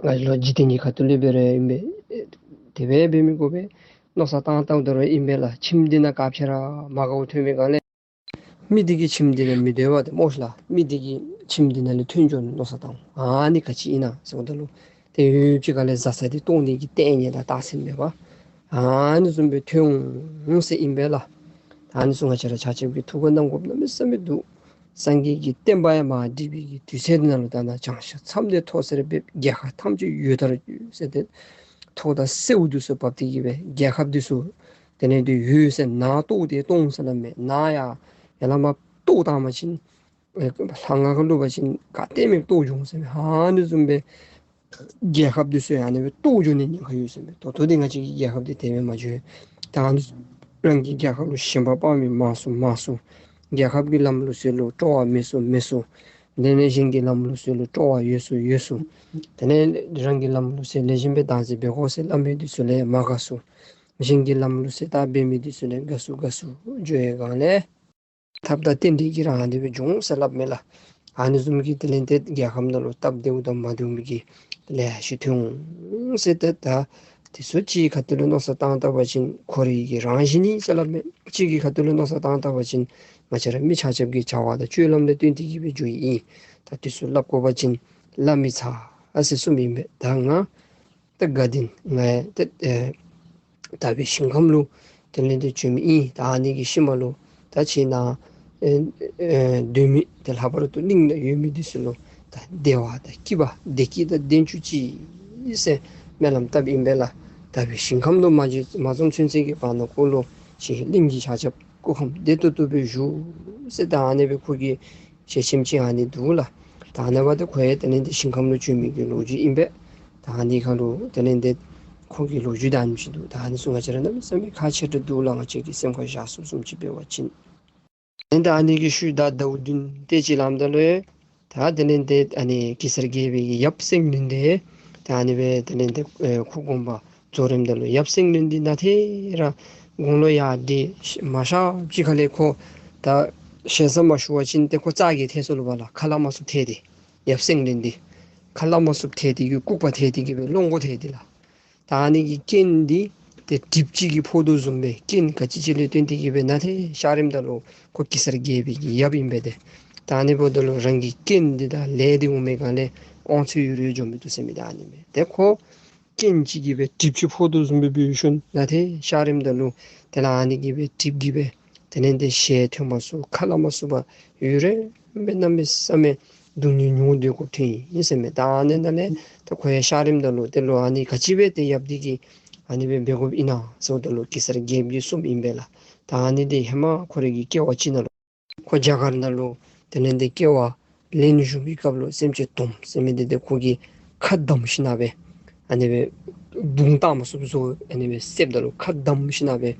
ང་ལོ་འཇིག་རྟེན་གྱི་ཁ་ཐུག་ལས་འབད་རུང་ཨིན་པས། དེ་སྦེ་འབད་མི་དགོ་པས། མནོ་བསམ་བཏང་བཏངམ་ད་རུང་ཨིན་པས་ལགས། ཁྱིམ་འདི་ནང་ག་ཅི་ར་མ་དགའཝ་ཐོན་པའི་སྒང་ལས་མི་འདི་གིས་ཁྱིམ་འདི་ནང་མི་སྡོད་པས་ཏེ་སྨོ་ཤིག་ལགས། མི་འདི་གིས་ཁྱིམ་འདི་ནང་ལས་ཐོན་འགྱོ་ནི་མནོ་བསམ་བཏང་། ཨ་ནི་ག་ཅི་ཨིན་ན་ཟེརཝ་ད་ལུ་ཏེ་ཡུདཔ་ཅིག་ཁ་ལས་བཟའ་ཚང་འདི་བཏོག་ནི་གི་ལྟས་ངན་དང་རྟགས་མཚན་མེད་པར་ཨ་ནི་བཟུམ་སྦེ་ཐོན་འོང་ཟེར་ཨིན་པས་ལགས། ད་ཨ་ནི་ཚུ་ང་བཅས་ར་ཆ་ཁྱབ་ཀྱིས་ཐུགས་ཁར་བསྣམ་དགོཔ་གནམ་མེད་ས་མེད་འདུག། སངས་རྒྱས་ཀྱི་བསྟན་པ་ཡང་མར་འགྲིབ་པའི་གི་དུས་ཚོད་འདི་ནང་ལུ་ད་ནཱ་བྱང་ཤར་མཚམས་འདི་ཐོག་སེར་འབེབས། རྒྱལ་ཁབ་ཐམས་ཅད་ཡུལ་ལྟར་འགྱུར་ཟེར་ཏེ་ཐོག་དང་སེརཝ་འདི་ཚུ་བབས་ཏེ་གི་སྦེ་རྒྱལ་ཁབ་འདི་ཚུ་དེ་ལས་འདི་ཡུལ་ཟེར་ནཱ་བཏོག་སྟེ་བཏོག་འོང་ཟེར་སླབ་མས། ནཱ་ཡར་ཡར་ལས་མར་བཏོག་བཏང་པ་ཅིན་ཨེ་ལྷ་ང་ག་ལུ་འབད་བ་ཅིན་ག་ཏེ་མེདཔ་བཏོག་འགྱོ་འོང་ཟེར་མས། ཨ་ནི་བཟུམ་སྦེ་རྒྱལ་ཁབ་འདི་ཚུ་ཡང་ཨ་ནི་སྦེ་བཏོག་འགྱོ་ནི་ཉེན་ཁ་ཡོད་ཟེར་མས། ད་ལྟོ་འདི་ང་བཅས་ཀྱི་རྒྱལ་ཁབ་འདི་དེ་སྦེ་མ་འགྱོ། ད་ཨ་ནི་རང་གི་རྒྱལ་ཁབ་ལུ་ཞེན་པ་སྤར་མི་མང་སུ་མང་སུ། རྒྱལ་ཁབ་ཀྱི་ལམ་ལུགས་སྲོལ་ལུ་སྤྲོ་བ་མེད་སུ་མེད་སུ། དེ་ལས་གཞན་གྱི་ལམ་ལུགས་སྲོལ་ལུ་སྤྲོ་བ་ཡོད་སུ་ཡོད་སུ། དེ་ལས་རང་གི་ལམ་ལུགས་སྲོལ་ལེགས་ཤོམ་སྦེ་བདག་འཛིན་འབད་དགོ་ཟེར་སླབ་མི་འདི་ཚུ་ལས་མ་དགའ་སུ། གཞན་གྱི་ལམ་ལུགས་སྲོལ་ལྟར་འབད་མི་འདི་ཚུ་ལས་དགའ་སུ་དགའ་སུ་འགྱོ་བའི་སྒང་ལས་ཐབས་དང་རྟེན་འབྲེལ་གྱིས་ར་ཨ་ནི་སྦེ་འགྱོ་འོང་ཟེར་སླབ་མས་ལགས། ཨ་ནི་བཟུམ་གྱི་དེ་ལས་འདི་རྒྱལ་ཁམས་ནང་ལུ་སྟབས་བདེཝ་དང་མ་བདེཝ་མི་གི་ལེ་ཤ་ཐོན་འོང་ཟེར། ཏེ་ད་དེ་ཚུ་གཅིག་གི་ཁ་ཐུག་ལུ་མནོ་བསམ་བཏང་བཏང་པ་ཅིན་ཁོ་རའི་གི་རང་བཞིན་ཨིན་ཟེར་སླབ་མས། གཅིག་གི་ཁ་ཐུག་ལུ་མནོ་བསམ་བཏང་བཏང་པ་ཅིན་ང་བཅས་ར་མི་ཆ་ཁྱབ་ཀྱི་བྱ་བ་དང་སྤྱོད་ལམ་ལས་བརྟེན་ཏེ་གི་སྦེ་འགྱོཝ་ཨིན། ད་དེ་ཚུ་སླབ་དགོ་པ་ཅིན་སླབ་མི་ཚར་ཟེར་གསུངམ་ཨིན་པས། ད་ང་ད་དགའ་ལྡན་ང་ཡང་ཏེ་ཨེ་དག་པའི་ཞིང་ཁམས་ལུ་དེ་ལས་འདི་བྱོན་མི་ཨིན། ད་ཨ་ནི་གི་ཤུལ་མ་ལུ་ད་ཁྱེད་ནཱ་ཨེ་ཨེ་སྡོད་མི་ཏེ་ལྷག་པར་དུ་གླིང་ནང་ཡོད་མི་འདི་ཚུ་ལུ་ད་བདེ་བ་དང་སྐྱིད་པ་བདེ་སྐྱིད་དང་ལྡན་བཅུག་ཅིག་ཟེར་སྨོན་ལམ་བཏབ་ཨིན་པས་ལགས། དག་པའི་ཞིང་ཁམས་ལུ་མ་འཛོམས་མ་འཛོམས་ཚུན་ཚོད་ཀྱི་བར་ན་ཁོ་ལུ་ཁྱེད་གླིང་གི་ཆ་ཁྱབ་སྐུ་ཁམས་བདེ་ཏོག་ཏོ་སྦེ་བཞུགས་ཟེར་ད་ཨ་ནི་སྦེ་ཁོ་གི་ཞལ་ཆེམས་ཅིག་ཨ་ནི་འདུག་ལགས། ད་ཨ་ནི་འབདཝ་ད་ཁོ་ཡང་དེ་ལས་འདི་ཞིང་ཁམས་ལུ་བྱོན་མི་གི་ལོ་རྒྱུས་ཨིན་པས། ད་ཨ་ནི་ཁར་ལུ་དེ་ལས་འདི་ཁོ་གི་ལོ་རྒྱུས་ད་ཨ་ནེམ་ཅིག་འདུག། ད་ཨ་ནི་ཚུ་ང་བཅས་ར་གནམ་མེད་ས་མེད་ཁག་ཆེ་དྲགས་འདུག་ལགས། ང་བཅས་ཀྱིས་སེམས་ཁར་བཞག་ཚུགས་ཚུགསཔ་ཅིག་འབད་བ་ཅིན། ཨིན་ད་ཨ་ནི་གི་ཤུལ་ད་ཟླཝ་བདུན་དེ་ཅིག་ལངམ་ད་ལུ་ད་དེ་ལས་འདི་ཨ་ནི་གེ་སར་རྒྱལ་པོའི་གི་ཡབ་སེང་བློན་འདི་ད་ཨ་ནི་སྦེ་དེ་ལས་འདི་ཨེ་ཁོ་དགོངས་པ་རྫོགས་རནམ་ད་ལུ་ཡབ་སེང་བློན་འདི་ནཱ་ཏེ་ར་དགུང་ལོ་ཡར་འདི་མ་ཤར་ཅིག་ཁ་ལས་ཁོ་ད་ཞེ་ས་མ་ཞུ་བ་ཅིན་ཏེ་ཁོ་རྩ་གི་ཐལ་སོ་ལུ་བ་ལགས། ཁ་སླབ་མ་ཚུགསཔ་ཐལ་ཏེ་ཡབ་སེང་བློན་འདི་ཁ་སླབ་མ་ཚུགསཔ་ཐལ་ཏེ་གི་ལྐུགས་པ་ཐལ་ཏེ་གི་སྦེ་བློ་མགོ་ཐལ་ཏེ་ལགས། ད་ཨ་ནི་གི་རྐྱེན་འདི་ཏེ་གྲིབ་ཅིག་གིས་ཕོག་དོ་བཟུམ་སྦེ་རྐྱེན་ག་ཅི་ཅིག་ལས་བརྟེན་ཏེ་གི་སྦེ་ནཱ་ཏེ་ཤར་རནམ་ད་ལུ་ཁོ་གེ་སར་རྒྱལ་པོའི་གི་ཡབ་ཨིན་པས་ཏེ། ད་ཨ་ནི་འབདཝ་ད་ལུ་རང་གི་རྐྱེན་འདི་དང་ལས་འདི་འོང་མི་ག་ལས་དབང་ཚད་ཡོད་རུང་འགྱོ་མི་བཏུབ་ཟེར་མི་ད་ཨ་ནི་མས། ཏེ་ཁོ་རྐྱེན་ཅིག་གིས་སྦེ་གྲིབ་ཅིག་ཕོག་དོ་བཟུམ་སྦེ་འབད་ཞིནམ་ནཱ་ཏེ་ཤར་རནམ་ད་ལུ་དེ་ལས་ཨ་ནི་གིས་སྦེ་གྲིབ་ཀྱིས་སྦེ་དེ་ལས་འདི་ཞལ་ཐོན་མ་ཚུགས་ཁ་སླབ་མ་ཚུགས་པར་ཡུན་རིངམོ་སྦེ་གནམ་མེད་ས་མེད་སྡུག་བསྔལ་མྱོང་སྡོད་དགོཔ་ཐོན་ཡི་ཟེར་མས། ད་ཨ་ནི་ནང་ལས་ད་ཁོ་ཡང་ཤར་རནམ་ད་ལུ་དེ་ལུ་ཨ་ནི་ག་ཅི་སྦེ་ཏེ་ཡབ་འདི་གིས་ཨ་ནི་སྦེ་འབད་དགོཔ་ཨིན་ན་ཟེརཝ་ད་ལུ་གེ་སར་རྒྱལཔོ་གིས་གསུངམ་ཨིན་པས་ལགས། ད་ཨ་ནི་འདི་ཧེ་མ་ཁོ་རའི་གི་སྐྱེ་བ་ཅིག་ནང་ལུ་ཁོ་རྒྱ་གར་ནང་ལུ་དེ་ལས་འདི་སྐྱེ་བ་ལེན་བཞུགས་པའི་སྐབས་ལུ་སེམས་ཅན་དོམ་ཟེར་མི་འདི་ཏེ་ཁོ་གིས་ཁ་བསྡམས་ཞིནམ་སྦེ་ཨ་ནི་སྦེ་རྡུང་བཏང་མ་ཚུགསཔ་བཟོ་ཨ་ནི་སྦེ་བསདཔ་ད་ལུ་ཁ་བསྡམས་ཞིནམ་སྦེ་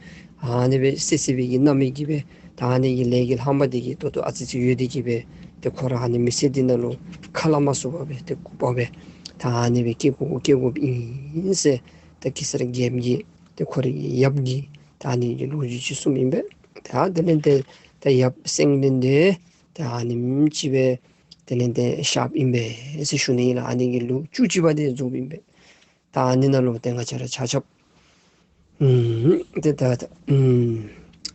ཨ་ནི་སྦེ་བསད་བསད་པའི་གི་རྣམ་སྨིན་གྱིས་སྦེ་ད་ཨ་ནི་གི་ལས་ཀྱི་ལྷག་མ་འདི་གིས་ཏོག་ཏོ་ཨ་ཙི་ཅིག་ཡོད་དེ་གིས་སྦེ་ཏེ་ཁོ་ར་ཨ་ནི་མི་ཚེ་འདི་ནང་ལུ་ཁ་སླབ་མ་ཚུགས་པར་སྦེ་ཏེ་ལྐུགས་པ་སྦེ་ད་ཨ་ནི་སྦེ་སྐྱེ་དགོ་སྐྱེ་དགོཔ་ཨིན་ཟེར་ད་གེ་སར་རྒྱལཔོ་གིས་ཏེ་ཁོ་རའི་ཡབ་ཀྱི་ད་ཨ་ནི་གི་ལོ་རྒྱུས་ཅིག་གསུངམ་ཨིན་པས། ད་དེ་ལས་འདི་ད་ཡབ་སེང་བློན་འདི་ད་ཨ་ནེམ་ཅིག་སྦེ་དེ་ལས་འདི་གཤགསཔ་ཨིན་པས་ཟེར་ཞུ་ནི་ཨིན་ལགས། ཨ་ནི་གི་ལོ་བཅུ་གཅིག་པ་འདི་རྫོགསཔ་ཨིན་པས། ད་ཨ་ནི་ནང་ལུ་ཏེ་ང་བཅས་ར་ཆ་ཁྱབ་ཨུམ་ཏེ་ད་ད་ཨུམ་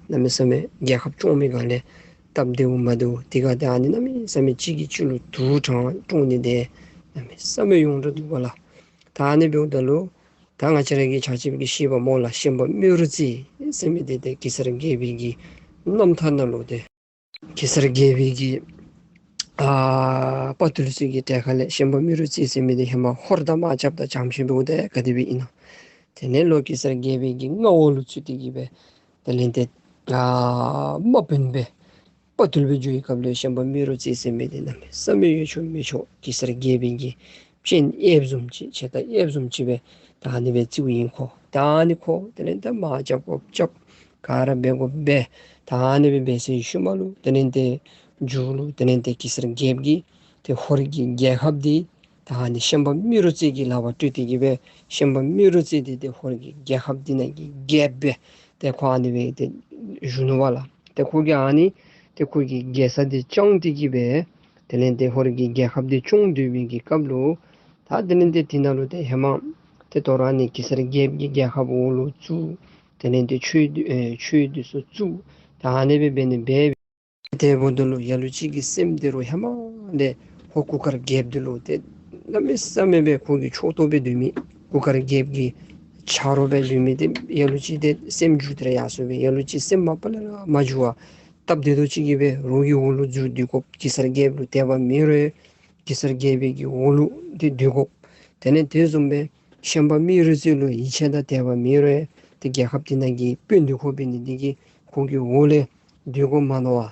གནམ་མེད་ས་མེད་རྒྱལ་ཁབ་སྐྱོང་མི་ག་ལས་སྟབས་བདེཝ་མ་བདེཝ་དེ་ག་ཏེ་ཨ་ནི་གནམ་མེད་ས་མེད་གཅིག་གིས་གཅིག་ལུ་དུག་དྲངས་དྲོངས་ནི་འདི་གནམ་མེད་ས་མེད་ཡོངས་གྲགས་འདུག་པ་ལགས། ད་ཨ་ནི་འབདཝ་ད་ལུ་ད་ང་བཅས་ར་གི་ཆ་ཁྱབ་ཀྱིས་ཤེས་པ་སྨོ་ལགས། ཤན་པ་རྨེ་རུ་རྩེ་ཟེར་མི་འདི་ཏེ་གེ་སར་རྒྱལ་པོའི་གི་རྣམ་ཐར་ནང་ལུ་ཏེ་གེ་སར་རྒྱལ་པོའི་གི་ཨ་དཔའ་བརྟུལ་ཚུ་གི་གྲས་ཁ་ལས་ཤན་པ་རྨེ་རུ་རྩེ་ཟེར་མི་འདི་ཧེ་མ་ཧོར་དང་དམག་རྐྱབ་ད་བྱང་ཆུབ་འབདཝ་ད་ག་དེ་སྦེ་ཨིན་ན། དེ་ལས་ལོག་གེ་སར་རྒྱལ་པོའི་གི་མངའ་འོག་ལུ་ཚུད་དེ་གིས་སྦེ་དེ་ལས་ཏེ་ཨ་དམག་དཔོན་སྦེ་དཔའ་བརྟུལ་སྦེ་འགྱོ་བའི་སྐབས་ལུ་ཤན་པ་རྨེ་རུ་རྩེ་ཟེར་མི་འདི་གནམ་མེད་ས་མེད་ཡོད་ཆོག་མེད་ཆོག་གེ་སར་རྒྱལ་པོའི་གི་སྤྱན་གཡསཔ་བཟུམ་ཅིག་ཕྱག་ལྟ་གཡསཔ་བཟུམ་ཅིག་སྦེ་ད་ཨ་ནི་སྦེ་བརྩིཝ་ཨིན་ཁོ། ད་ཨ་ནི་ཁོ་དེ་ལས་ད་དམག་རྐྱབ་དགོཔ་རྐྱབ་ག་ར་འབད་དགོཔ་འབད། ད་ཨ་ནི་སྦེ་འབད་ཚར་བའི་ཤུལ་མ་ལུ་དེ་ལས་ཏེ་མཇུག་ལུ་དེ་ལས་ཏེ་གེ་སར་རྒྱལཔོ་གིས་ཏེ་ཧོར་གྱི་རྒྱལ་ཁབ་འདི་ད་ཨ་ནི་ཤན་པ་རྨེ་རུ་རྩེ་གི་ལག་པར་སྤྲོད་དེ་གིས་སྦེ་ཤན་པ་རྨེ་རུ་རྩེ་འདི་ཏེ་ཧོར་གྱི་རྒྱལ་ཁབ་འདི་ནང་གི་རྒྱལཔོ་སྦེ་ཏེ་ཁོ་ཨ་ནི་སྦེ་ཏེ་བཞུགས་ནུག་པ་ལགས། ཏེ་ཁོ་གིས་ཨ་ནི་ཏེ་ཁོ་གི་རྒྱལ་ས་འདི་བཅངས་ཏེ་གིས་སྦེ་དེ་ལས་ཏེ་ཧོར་གྱི་རྒྱལ་ཁབ་འདི་སྐྱོང་སྡོད་པའི་གི་སྐབས་ལུ་ད་དེ་ལས་ཏེ་དེ་ནང་ལུ་ཏེ་ཧེ་མ་ ཏེ་དོ་རུང་ཨ་ནི་གེ་སར་རྒྱལཔོ་གིས་རྒྱལ་ཁབ་འོག་ལུ་བཙུགས། དེ་ལས་ཏེ་ཆོས་འདུས་ཨེ་ཆོས་འདུས་སུ་བཙུགས། ད་ཨ་ནི་སྦེ་འབད་ནི་སྦེ་དེ་འབདཝ་ད་ལུ་ལ་ལུ་ཅིག་གི་སེམས་འདི་རུ་ཧེ་མ་ལས་ཧོར་གུར་དཀར་རྒྱལཔོ་འདི་ལུ་ཏེ་གནམ་མེད་ས་མེད་སྦེ་ཁོ་གི་ཕྱོགས་གཏོགས་སྦེ་སྡོད་མི་གུར་དཀར་རྒྱལཔོ་གི་ཆ་རོགས་སྦེ་སྡོད་མི་འདི་ལ་ལུ་ཅིག་ཏེ་སེམས་འགྱུར་ཏེ་ར་ཡར་སོང་སྦེ་ལ་ལུ་ཅིག་སེམས་མ་པ་ལས་ར་མ་འགྱུར་བར་སྟབས་བདེ་ཏོག་ཅིག་གིས་སྦེ་རོགས་ཀྱི་འོག་ལུ་འཛུལ་སྡོད་དགོཔ། གེ་སར་རྒྱལཔོ་ལུ་དད་པ་མེད་རུང་གེ་སར་རྒྱལཔོ་གི་འོག་ལུ་ཏེ་སྡོད་དགོཔ། དེ་ལས་དེ་བཟུམ་སྦེ་ཤན་པ་རྨེ་རུ་རྩེ་ལུ་ཡིད་ཆེས་དང་དད་པ་མེད་རུང་ཏེ་རྒྱལ་ཁབ་འདི་ནང་གི་དཔོན་སྡོད་དགོཔ་འབད་ནི་འདི་གིས་ཁོ་གི་འོག་ལས་སྡོད་དགོ་མ་མནོ་བར་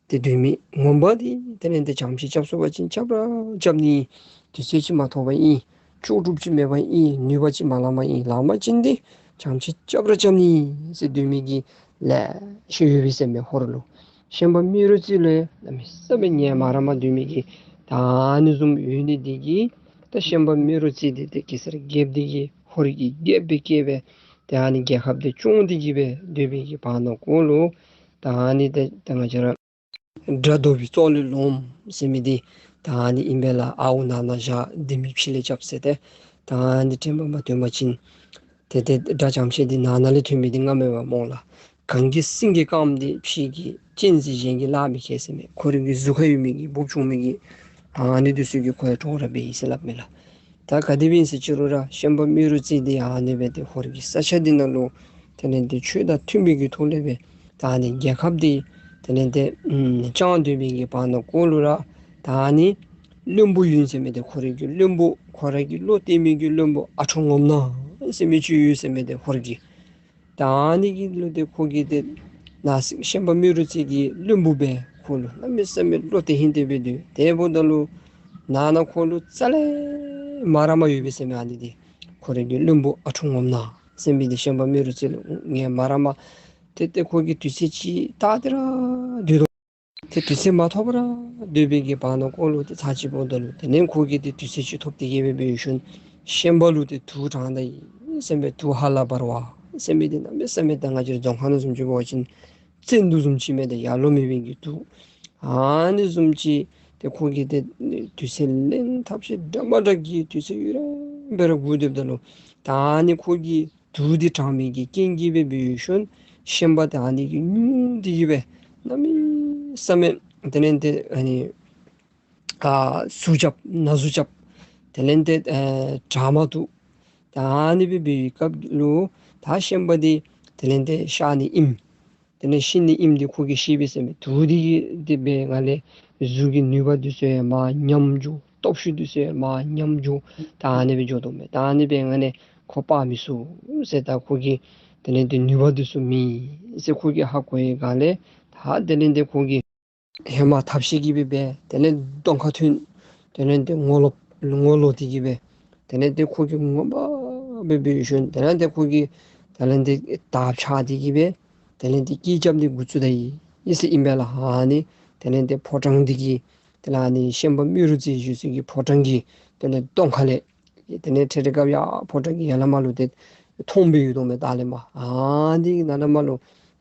ཏེ་སྡོད་མི་ངོ་མ་འདི་དེ་ལས་ཏེ་བྱམས་ཆེན་རྐྱབ་ཚུགས་པ་ཅིན་རྐྱབ་ར་རྐྱབ་ནི། དུས་ཚོད་ཅིག་མ་ཐོབ་པ་ཨིན། ལྕོགས་གྲུབ་ཅིག་མེད་པ་ཨིན། ནུས་པ་ཅིག་མ་ལང་པ་ཨིན། ལང་པ་ཅིན་ཏེ་བྱམས་ཆེན་རྐྱབ་ར་རྐྱབ་ནི་ཟེར་སྡོད་མི་གི་ལེ་ཤ་ཡོད་པས་ཟེར་མས་ཧོར་ལུ། ཤན་པ་རྨེ་རུ་རྩེ་ལུ་ཡང་གནམ་མེད་ས་མེད་ངལ་མ་རངས་པར་སྡོད་མི་གི་ད་ཨ་ནི་བཟུམ་ཡོད་ནི་འདི་གིས་ད་ཤན་པ་རྨེ་རུ་རྩེ་འདི་ཏེ་གེ་སར་རྒྱལཔོ་འདི་གིས་ཧོར་གྱི་རྒྱལཔོ་སྦེ་བསྐོས་སྦེ་ད་ཨ་ནི་རྒྱལ་ཁབ་འདི་སྐྱོང་སྟེ་གི་སྦེ་སྡོད་པའི་གི་བར་ན་ཁོ་ལུ་ད་ཨ་ནི་ཏེ་ད་ང་བཅས་ར་དགྲ་བཟློག་པའི་གཙོ་ལུ་ལོངམ་ཟེར་མི་འདི་ད་ཨ་ནི་ཨིན་པས་ལགས། ཨརཝ་ནང་ན་བཞག་ལྡེ་མིག་ཕྱི་ལས་རྐྱབ་ཟེར་ཏེ་ད་ཨ་ནི་དྲན་པ་མ་ཐོན་པ་ཅིན་ཏེ་ཏེ་དགྲ་བྱམས་ཆེན་འདི་ནང་ན་ལས་ཐོན་མི་འདི་ང་མེན་པ་སྨོ་ལགས། གངས་ཀྱི་སེང་གེ་དཀརམོ་འདི་ཕྱི་གི་གཅན་གཟན་གཞན་གྱིས་གླགས་མི་ཁེལ་ཟེར་མས། ཁོ་རའི་གི་གཟུགས་ཁར་ཡོད་མི་གི་འབུཔ་ཆུང་མི་གིས་ཨ་ནི་འདི་ཚུ་གིས་ཁོ་ཡང་འདྲོག་ར་འབད་ཡི་ཟེར་སླབ་མས་ལགས། ད་ག་དེ་སྦེ་ཨིན་ཟེར་ཅི་རུང་ར་ཤན་པ་རྨེ་རུ་རྩེ་འདི་ཨ་ནི་སྦེ་ཏེ་ཧོར་གྱི་ས་ཆ་འདི་ནང་ལུ་དེ་ལས་ཏེ་ཆོས་དང་མཐུན་པའི་གི་ཐོག་ལས་སྦེ་ད་ཨ་ནི་རྒྱལ་ཁབ་འདི་དེ་ལས་ཏེ་ཨམ་བསྐྱངས་སྡོད་པའི་གི་བར་ན་ཁོ་ལུ་ར་ད་ཨ་ནི་བློན་པོ་ཡོད་ཟེར་མས། ཏེ་ཁོ་རའི་གི་བློན་པོ་ཁོ་ར་གི་བློ་གཏད་མི་གི་བློན་པོ་ཨ་ཁྲོ་ངོམ་ནག་ཟེར་མི་ཅིག་ཡོད་ཟེར་མས། ཏེ་ཧོར་གྱི་ད་ཨ་ནི་གི་ལུ་ཏེ་ཁོ་གིས་ཏེ་ནཱ་ཤན་པ་རྨེ་རུ་རྩེ་གི་བློན་པོ་སྦེ་ཁོ་ལུ་གནམ་མེད་ས་མེད་བློ་གཏད་ཧིང་གཏད་སྦེ་སྡོད། དེ་འབདཝ་ད་ལུ་ནང་ན་ཁོ་ལུ་རྩ་ལས་མ་རངས་པར་ཡོད་པས་ཟེར་མས། ཨ་ནི་འདི་ཁོ་རའི་གི་བློན་པོ་ཨ་ཁྲོ་ངོམ་ནག་ཟེར་མི་འདི་ཤན་པ་རྨེ་རུ་རྩེ་ལུ་ངལ་མ་རངས་པར་ཏེ་ཏེ་ཁོ་གིས་དུས་ཚོད་ཅིག་བལྟ་སྟེ་ར་སྡོད་དོ། ཏེ་དུས་ཚོད་མ་ཐོབ་པར་སྡོད་པའི་གི་བར་ན་ཁོ་ལུ་ཏེ་ཚར་གཅིག་འབདཝ་ད་ལུ་དེ་ལས་ཁོ་གིས་ཏེ་དུས་ཚོད་ཅིག་ཐོབ་སྟེ་གི་སྦེ་འབད་ཞིནམ་ཤན་པ་ལུ་ཏེ་དུག་དྲངས་ད་ཡི་ཟེར་མས། དུག་ཧ་ལ་འབར་བ་ཟེར་མི་འདི་གནམ་མེད་ས་མེད་ད་ང་བཅས་རྫོང་ཁ་ནང་བཟུམ་ཅིག་འབད་བ་ཅིན་བཙན་དུག་བཟུམ་ཅིག་མས། ཏེ་ཡར་ལོང་མེད་པའི་གི་དུག་ཨ་ནི་བཟུམ་ཅིག་ཏེ་ཁོ་གིས་ཏེ་དུས་ཚོད་ལེན་ཐབས་ཤེས་འདྲ་མ་འདྲ་གིས་དུས་ཚོད་ཡུན་རིང་སྦེ་ར་སྒུག་སྡོདཔ་ད་ལུ་ད་ཨ་ནི་ཁོ་གིས་དུག་འདི་དྲངས་མི་གི་རྐྱེན་གྱིས་སྦེ་འབད་ཞིནམ་ཤན་པ་ད་ཨ་ནི་གིས་སྙུང་སྟེ་གི་སྦེ་གནམ་མེད་ས་མེད་དེ་ལས་ཏེ་ཨ་ནི་ཨ་ཟུག་རྐྱབ་ན་ཟུག་རྐྱབ་དེ་ལས་ཏེ་ཨེ་དྲག་མ་བཏུབ། ད་ཨ་ནི་སྦེ་འབད་བའི་སྐབས་ལུ་ད་ཤན་པ་འདི་དེ་ལས་ཏེ་གཤགས་ནི་ཨིནམ་དེ་ལས་ཤི་ནི་ཨིནམ་འདི་ཁོ་གིས་ཤེས་པས་ཟེར་མས། དུག་འདི་གིས་ཏེ་འབད་ང་ལས་གཟུགས་ཀྱི་ནུས་པ་འདི་ཚུ་ཡང་མར་ཉམས་འགྱོ། སྟོབས་ཤུགས་འདི་ཚུ་ཡང་མར་ཉམས་འགྱོ། ད་ཨ་ནི་སྦེ་འགྱོ་དོ་མས། ད་ཨ་ནི་སྦེ་ང་ལས་ཁོ་སྤར་མི་ཚུགས་ཟེར། ད་ཁོ་གི་དེ་ལས་ཏེ་ནུས་པ་འདི་ཚུ་མེད་ཟེར་ཁོ་གིས་ཧ་གོ་བའི་སྒང་ལས་ད་དེ་ལས་ཏེ་ཁོ་གིས་ཧེ་མ་ཐབས་ཤེས་ཀྱིས་སྦེ་འབད་དེ་ལས་གདོང་ཁར་ཐོན། དེ་ལས་ཏེ་ངོ་ལོག་ངོ་ལོག་སྟེ་གི་སྦེ་དེ་ལས་ཏེ་ཁོ་གིས་ངོ་མ་སྦེ་འབད་ཞིནམ་དེ་ལས་ཏེ་ཁོ་གིས་དེ་ལས་ཏེ་དར་ཕྱར་ཏེ་གི་སྦེ་དེ་ལས་ཏེ་སྐད་རྐྱབ་ནི་འགོ་བཙུགས་ད་ཡི་ཟེར་ཨིན་པས་ལགས། ཨ་ནི་དེ་ལས་ཏེ་ཕོ་བྲང་འདི་གི་དེ་ལས་ཨ་ནི་ཤན་པ་རྨེ་རུ་རྩེ་བཞུགས་ས་གི་ཕོ་བྲང་གི་དེ་ལས་གདོང་ཁ་ལས་དེ་ལས་ཏེ་དེ་སྐབས་ཡར་ཕོ་བྲང་གི་ཡར་ལས་མར་ལུ་ཏེ་མཐོངམ་སྦེ་ཡོད་དོ་མས། ད་ལས་མར་ཨ་ནི་ནཱ་ལས་མར་ལུ་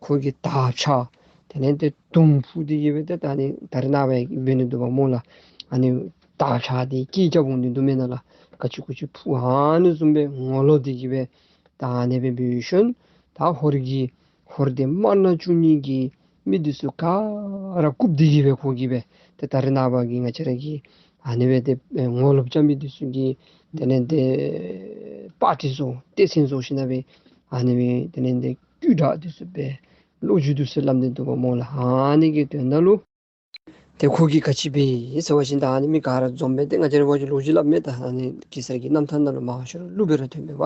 ཁོ་གིས་དར་ཕྱར་དེ་ལས་ཏེ་དུང་ཕུ་སྟེ་གི་སྦེ་ཏེ་ད་ཨ་ནི་ད་རེས་ནངས་པ་འབད་ནི་འདུག་པ་སྨོ་ལགས། ཨ་ནི་དར་ཕྱར་ཏེ་སྐད་རྐྱབ་འོང་ནི་འདུག་མེན་ན་ལགས། ག་ཅི་གུ་ཅི་ཕུ་ཨ་ནི་བཟུམ་སྦེ་ངོ་ལོག་སྟེ་གི་སྦེ་ད་ཨ་ནི་སྦེ་འབད་ཞིནམ་ད་ཧོར་གྱི་ཧོར་སྡེ་དམར་ནག་བཅུ་གཉིས་ཀྱི་མི་འདི་ཚུ་ག་ར་བཀུག་སྟེ་གི་སྦེ་ཁོ་གིས་སྦེ་ཏེ་ད་རེས་ནངས་པ་གི་ང་བཅས་ར་གི་ཨ་ནི་སྦེ་ཏེ་ངོ་ལོག་རྐྱབ་མི་འདི་ཚུ་གི་དེ་ལས་ཏེ་པར་ཊི་བཟོ་སྡེ་ཚན་བཟོ་ཞིནམ་སྦེ་ཨ་ནི་སྦེ་དེ་ལས་ཏེ་བསྐུལ་བསྒྲགས་འདི་ཚུ་སྦེ་ལོ་རྒྱུས་འདི་ཚུ་སླབ་ནི་འདུག་པ་སྨོ་ལགས། ཨ་ནི་གི་དོན་དག་ལུ་ཏེ་ཁོ་གིས་ག་ཅི་འབད་ཟེར་བ་ཅིན་ད་ཨ་ནི་མི་ག་ར་འཛོམས་སྦེ་ཏེ་ང་བཅས་ར་འབད་བ་ཅིན་ལོ་རྒྱུས་སླབ་མས། ད་ཨ་ནི་གེ་སར་གྱི་རྣམ་ཐར་ནང་ལུ་མང་ཤོས་ར་གླུ་སྦེ་ར་ཐོན་མས་པ།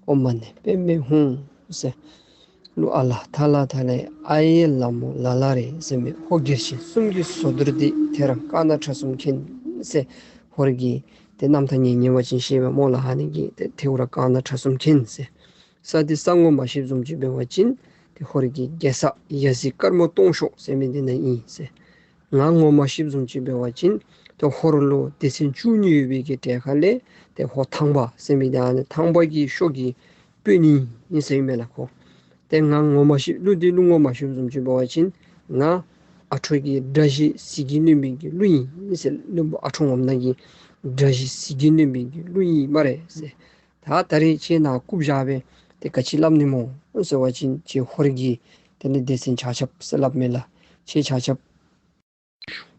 ཨོཾ་མ་ཎི་པདྨེ་ཧཱུྃ་ཟེར། གླུ་ཨ་ལ་ཐ་ལ་ཐ་ལེ་ཨ་ཡེ་ལ་མོ་ལ་ལ་རེ་ཟེར་མི་ཧོར་གེར་སི་གསུམ་གྱི་ཟོ་དུར་འདི་ཐེའུ་རང་རྐང་སྣ་ཁྲ་གསུམ་མཁྱེན་ཟེར། ཧོར་གྱི་ཏེ་རྣམ་ཐར་ཉན་ཉན་པ་ཅིན་ཤེས་པས་སྨོ་ལགས། ཨ་ནི་གི་ཏེ་ཐེའུ་རང་རྐང་སྣ་ཁྲ་གསུམ་མཁྱེན་ཟེར། ས་འདི་ས་ངོ་མ་ཤེསཔ་བཟུམ་ཅིག་འབད་བ་ཅིན་ཏེ་ཧོར་གྱི་རྒྱལ་ས་ཡ་སྲིད་དཀར་མོ་སྟོང་ཤོག་ཟེར་མི་འདི་ནང་ཨིན་ཟེར། ང་ངོ་མ་ཤེསཔ་བཟུམ་ཅིག་འབད་བ་ཅིན་ཏེ་ཧོར་ལུ་སྡེ་ཚན་བཅུ་གཉིས་ཡོད་པའི་གི་གྲས་ཁ་ལས་ཏེ་ཧོར་ཐང་པ་ཟེར་མི་འདི་ཨ་ནི་ཐང་པ་གི་ཤོག་གི་དཔོན་ཨིན་ཟེར་ཨིན་མས་ལགས་ཁོ། ཏེ་ང་ངོ་མ་ཤེས་གླུ་འདི་གླུ་ངོ་མ་ཤེསཔ་བཟུམ་ཅིག་འབད་བ་ཅིན་ང་ཨ་ཁྲོ་གི་དགྲ་བཞི་ཟིལ་གྱིས་གནོན་མི་གི་གླུ་ཨིན་ཟེར། བློན་པོ་ཨ་ཁྲོ་ངོམ་ནག་གི་དགྲ་བཞི་ཟིལ་གྱིས་གནོན་མི་གི་གླུ་ཨིན་སྨ་རེ་ཟེར། ད་ ད་ད་རེས་ཁྱེད་ནཱ་བཀུག་བཞག་སྦེ་ཏེ་ག་ཅི་སླབ་ནི་སྨོ་ཟེར་བ་ཅིན་ཁྱེད་ཧོར་གྱི་དེ་ལས་སྡེ་ཚན་ཆ་ཁྱབ་ཟེར་སླབ་མས་ལགས། ཁྱེད་ཆ་ཁྱབ་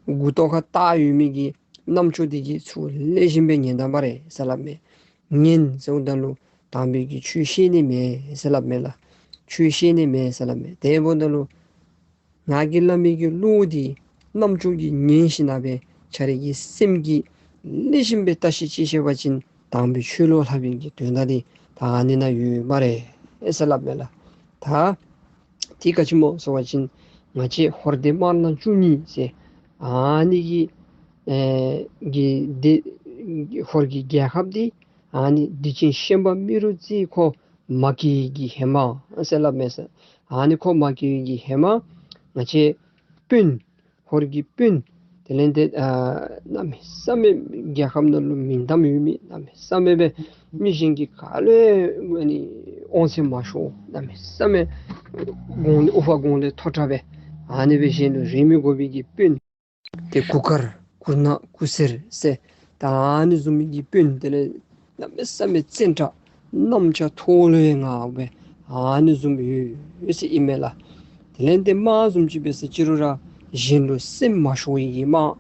མགུ་ཏོ་ཁར་བཏགས་ཡོད་མི་གི་རྣམ་ཅོ་འདི་གིས་ཚུར་ལེགས་ཤོམ་སྦེ་ཉན་ད་སྨ་རེ་ཟེར་སླབ་མས། ཉན་ཟེརཝ་ད་ལུ་དམ་པའི་གི་ཆོས་ཤེས་ནི་མས་ཟེར་སླབ་མས་ལགས། ཆོས་ཤེས་ནི་མས་ཟེར་སླབ་མས། དེ་འབདཝ་ད་ལུ་ང་གིས་སླབ་མི་གི་བློ་འདི་རྣམ་ཅོ་གིས་ཉན་ཞིནམ་ལས་ཁྱེད་རའི་གི་སེམས་ཀྱིས་ལེགས་ཤོམ་སྦེ་བརྟག་ཞིབ་ཅིག་ཤེས་པ་ཅིན་དམ་པའི་ཆོས་ལུ་ལྷག་པའི་གི་དོན་དག་འདི་ད་ཨ་ནི་ནང་ཡོད་སྨ་རེ་ཟེར་སླབ་མས་ལགས། ད་དེ་ག་ཅི་སྨོ་ཟེར་བ་ཅིན་ང་བཅས་ཧོར་སྡེ་དམར་ནག་བཅུ་གཉིས་ཟེར་ཨ་ནི་གི་ཨེ་གི་སྡེ་ཧོར་གྱི་རྒྱལ་ཁབ་འདི་ཨ་ནི་སྡིག་ཅན་ཤན་པ་རྨེ་རུ་རྩེ་ཁོ་མ་སྐྱེ་བའི་གི་ཧེ་མ་ཟེར་སླབ་མས་ཟེར། ཨ་ནི་ཁོ་མ་སྐྱེ་བའི་གི་ཧེ་མ་ང་བཅས་དཔོན་ཧོར་གྱི་དཔོན་དེ་ལས་ཏེ་ཨ་གནམ་མེད་ས་མེད་རྒྱལ་ཁབ་ནང་ལུ་མིང་གཏམ་ཡོད་མི་གནམ་མེད་ས་མེད་སྦེ་མི་གཞན་གྱིས་ག་ལུ་ཡང་ཨ་ནི་དབང་ཚད་མ་ཤོར་གནམ་མེད་ས་མེད་དགུང་ལས་ཨུ་ཕ་དགུང་ལས་མཐོ་དྲགས་སྦེ་ཨ་ནི་སྦེ་གཞན་ལུ་རེ་མི་དགོ་པའི་གི་དཔོན་ཏེ་གུར་དཀར་གུར་ནག་གུར་སེར་ཟེར་ད་ཨ་ནི་བཟུམ་མའི་གི་དཔོན་དེ་ལས་གནམ་མེད་ས་མེད་བཙན་དྲགས་གནམ་ལྕགས་ཐོག་ལུ་ཡང་མངའ་བའི་ཨ་ནི་བཟུམ་ཡོད་ཟེར་ཨིན་མས་ལགས། དེ་ལས་ཏེ་དམག་བཟུམ་ཅིག་འབད་ཟེར་ཅི་རུང་ར་གཞན་ལུ་སེམས་མ་ཤོར་བའི་གི་དམག།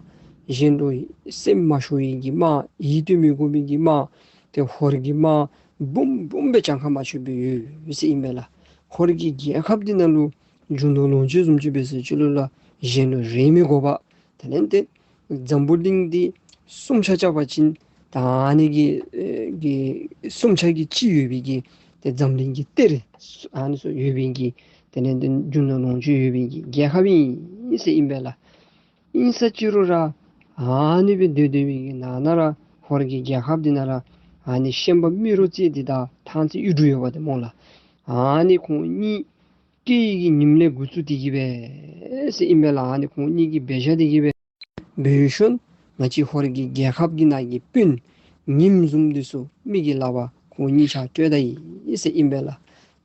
གཞན་ལུ་སེམས་མ་ཤོར་བའི་གི་དམག། ཡིད་དུ་མི་དགོ་པའི་གི་དམག། ཏེ་ཧོར་གྱི་དམག་འབུམ་འབུམ་སྦེ་གྱངས་ཁ་མ་ཆོད་པའི་ཡོད་ཟེར་ཨིན་མས་ལགས། ཧོར་གྱི་རྒྱལ་ཁབ་འདི་ནང་ལུ་རྒྱུ་ནོར་ལོངས་སྤྱོད་བཟུམ་ཅིག་འབད་ཟེར་ཅི་རུང་ར་གཞན་ལུ་རེ་མི་དགོ་པར་དེ་ལས་ཏེ་འཛམ་བུ་གླིང་འདི་སུམ་ཆ་རྐྱབ་པ་ཅིན་ད་ཨ་ནི་གི་ཨེ་གི་སུམ་ཆ་གི་གཅིག་ཡོད་པའི་གི་ཏེ་འཛམ་གླིང་གི་གཏེར་ཨ་ནི་ཚུ་ཡོད་པའི་གི་དེ་ལས་ཏེ་རྒྱུ་ནོར་ལོངས་སྤྱོད་ཡོད་པའི་གི་རྒྱལ་ཁབ་ཨིན་ཟེར་ཨིན་པས་ལགས། ཨིན་ཟེར་ཅི་རུང་ར་ཨ་ནི་སྦེ་སྡོད་སྡོད་པའི་གི་ནང་ན་ར་ཧོར་གྱི་རྒྱལ་ཁབ་འདི་ནང་ར་ཨ་ནི་ཤན་པ་རྨེ་རུ་རྩེ་འདི་དང་ཐང་རྩེ་གཡུ་འབྲུག་ཡོད་པ་འདི་སྨོ་ལགས། ཨ་ནི་ཁོང་གཉིས་སྐྱེ་བའི་གི་ཉིནམ་ལས་འགོ་བཙུགས་ཏེ་གི་སྦེ་ཟེར་ཨིན་པས་ལགས། ཨ་ནི་ཁོང་གཉིས་ཀྱི་འབད་བཞག་འདི་གིས་སྦེ་འབད་ཞིནམ་ང་བཅས་ཧོར་གྱི་རྒྱལ་ཁབ་ཀྱི་ནང་གི་དཔོན་ཉིམ་བཟུམ་འདི་ཚུ་མི་གི་ལག་པར་ཁོང་གཉིས་ཆ་སྤྲོད་ད་ཡི་ཟེར་ཨིན་པས་ལགས།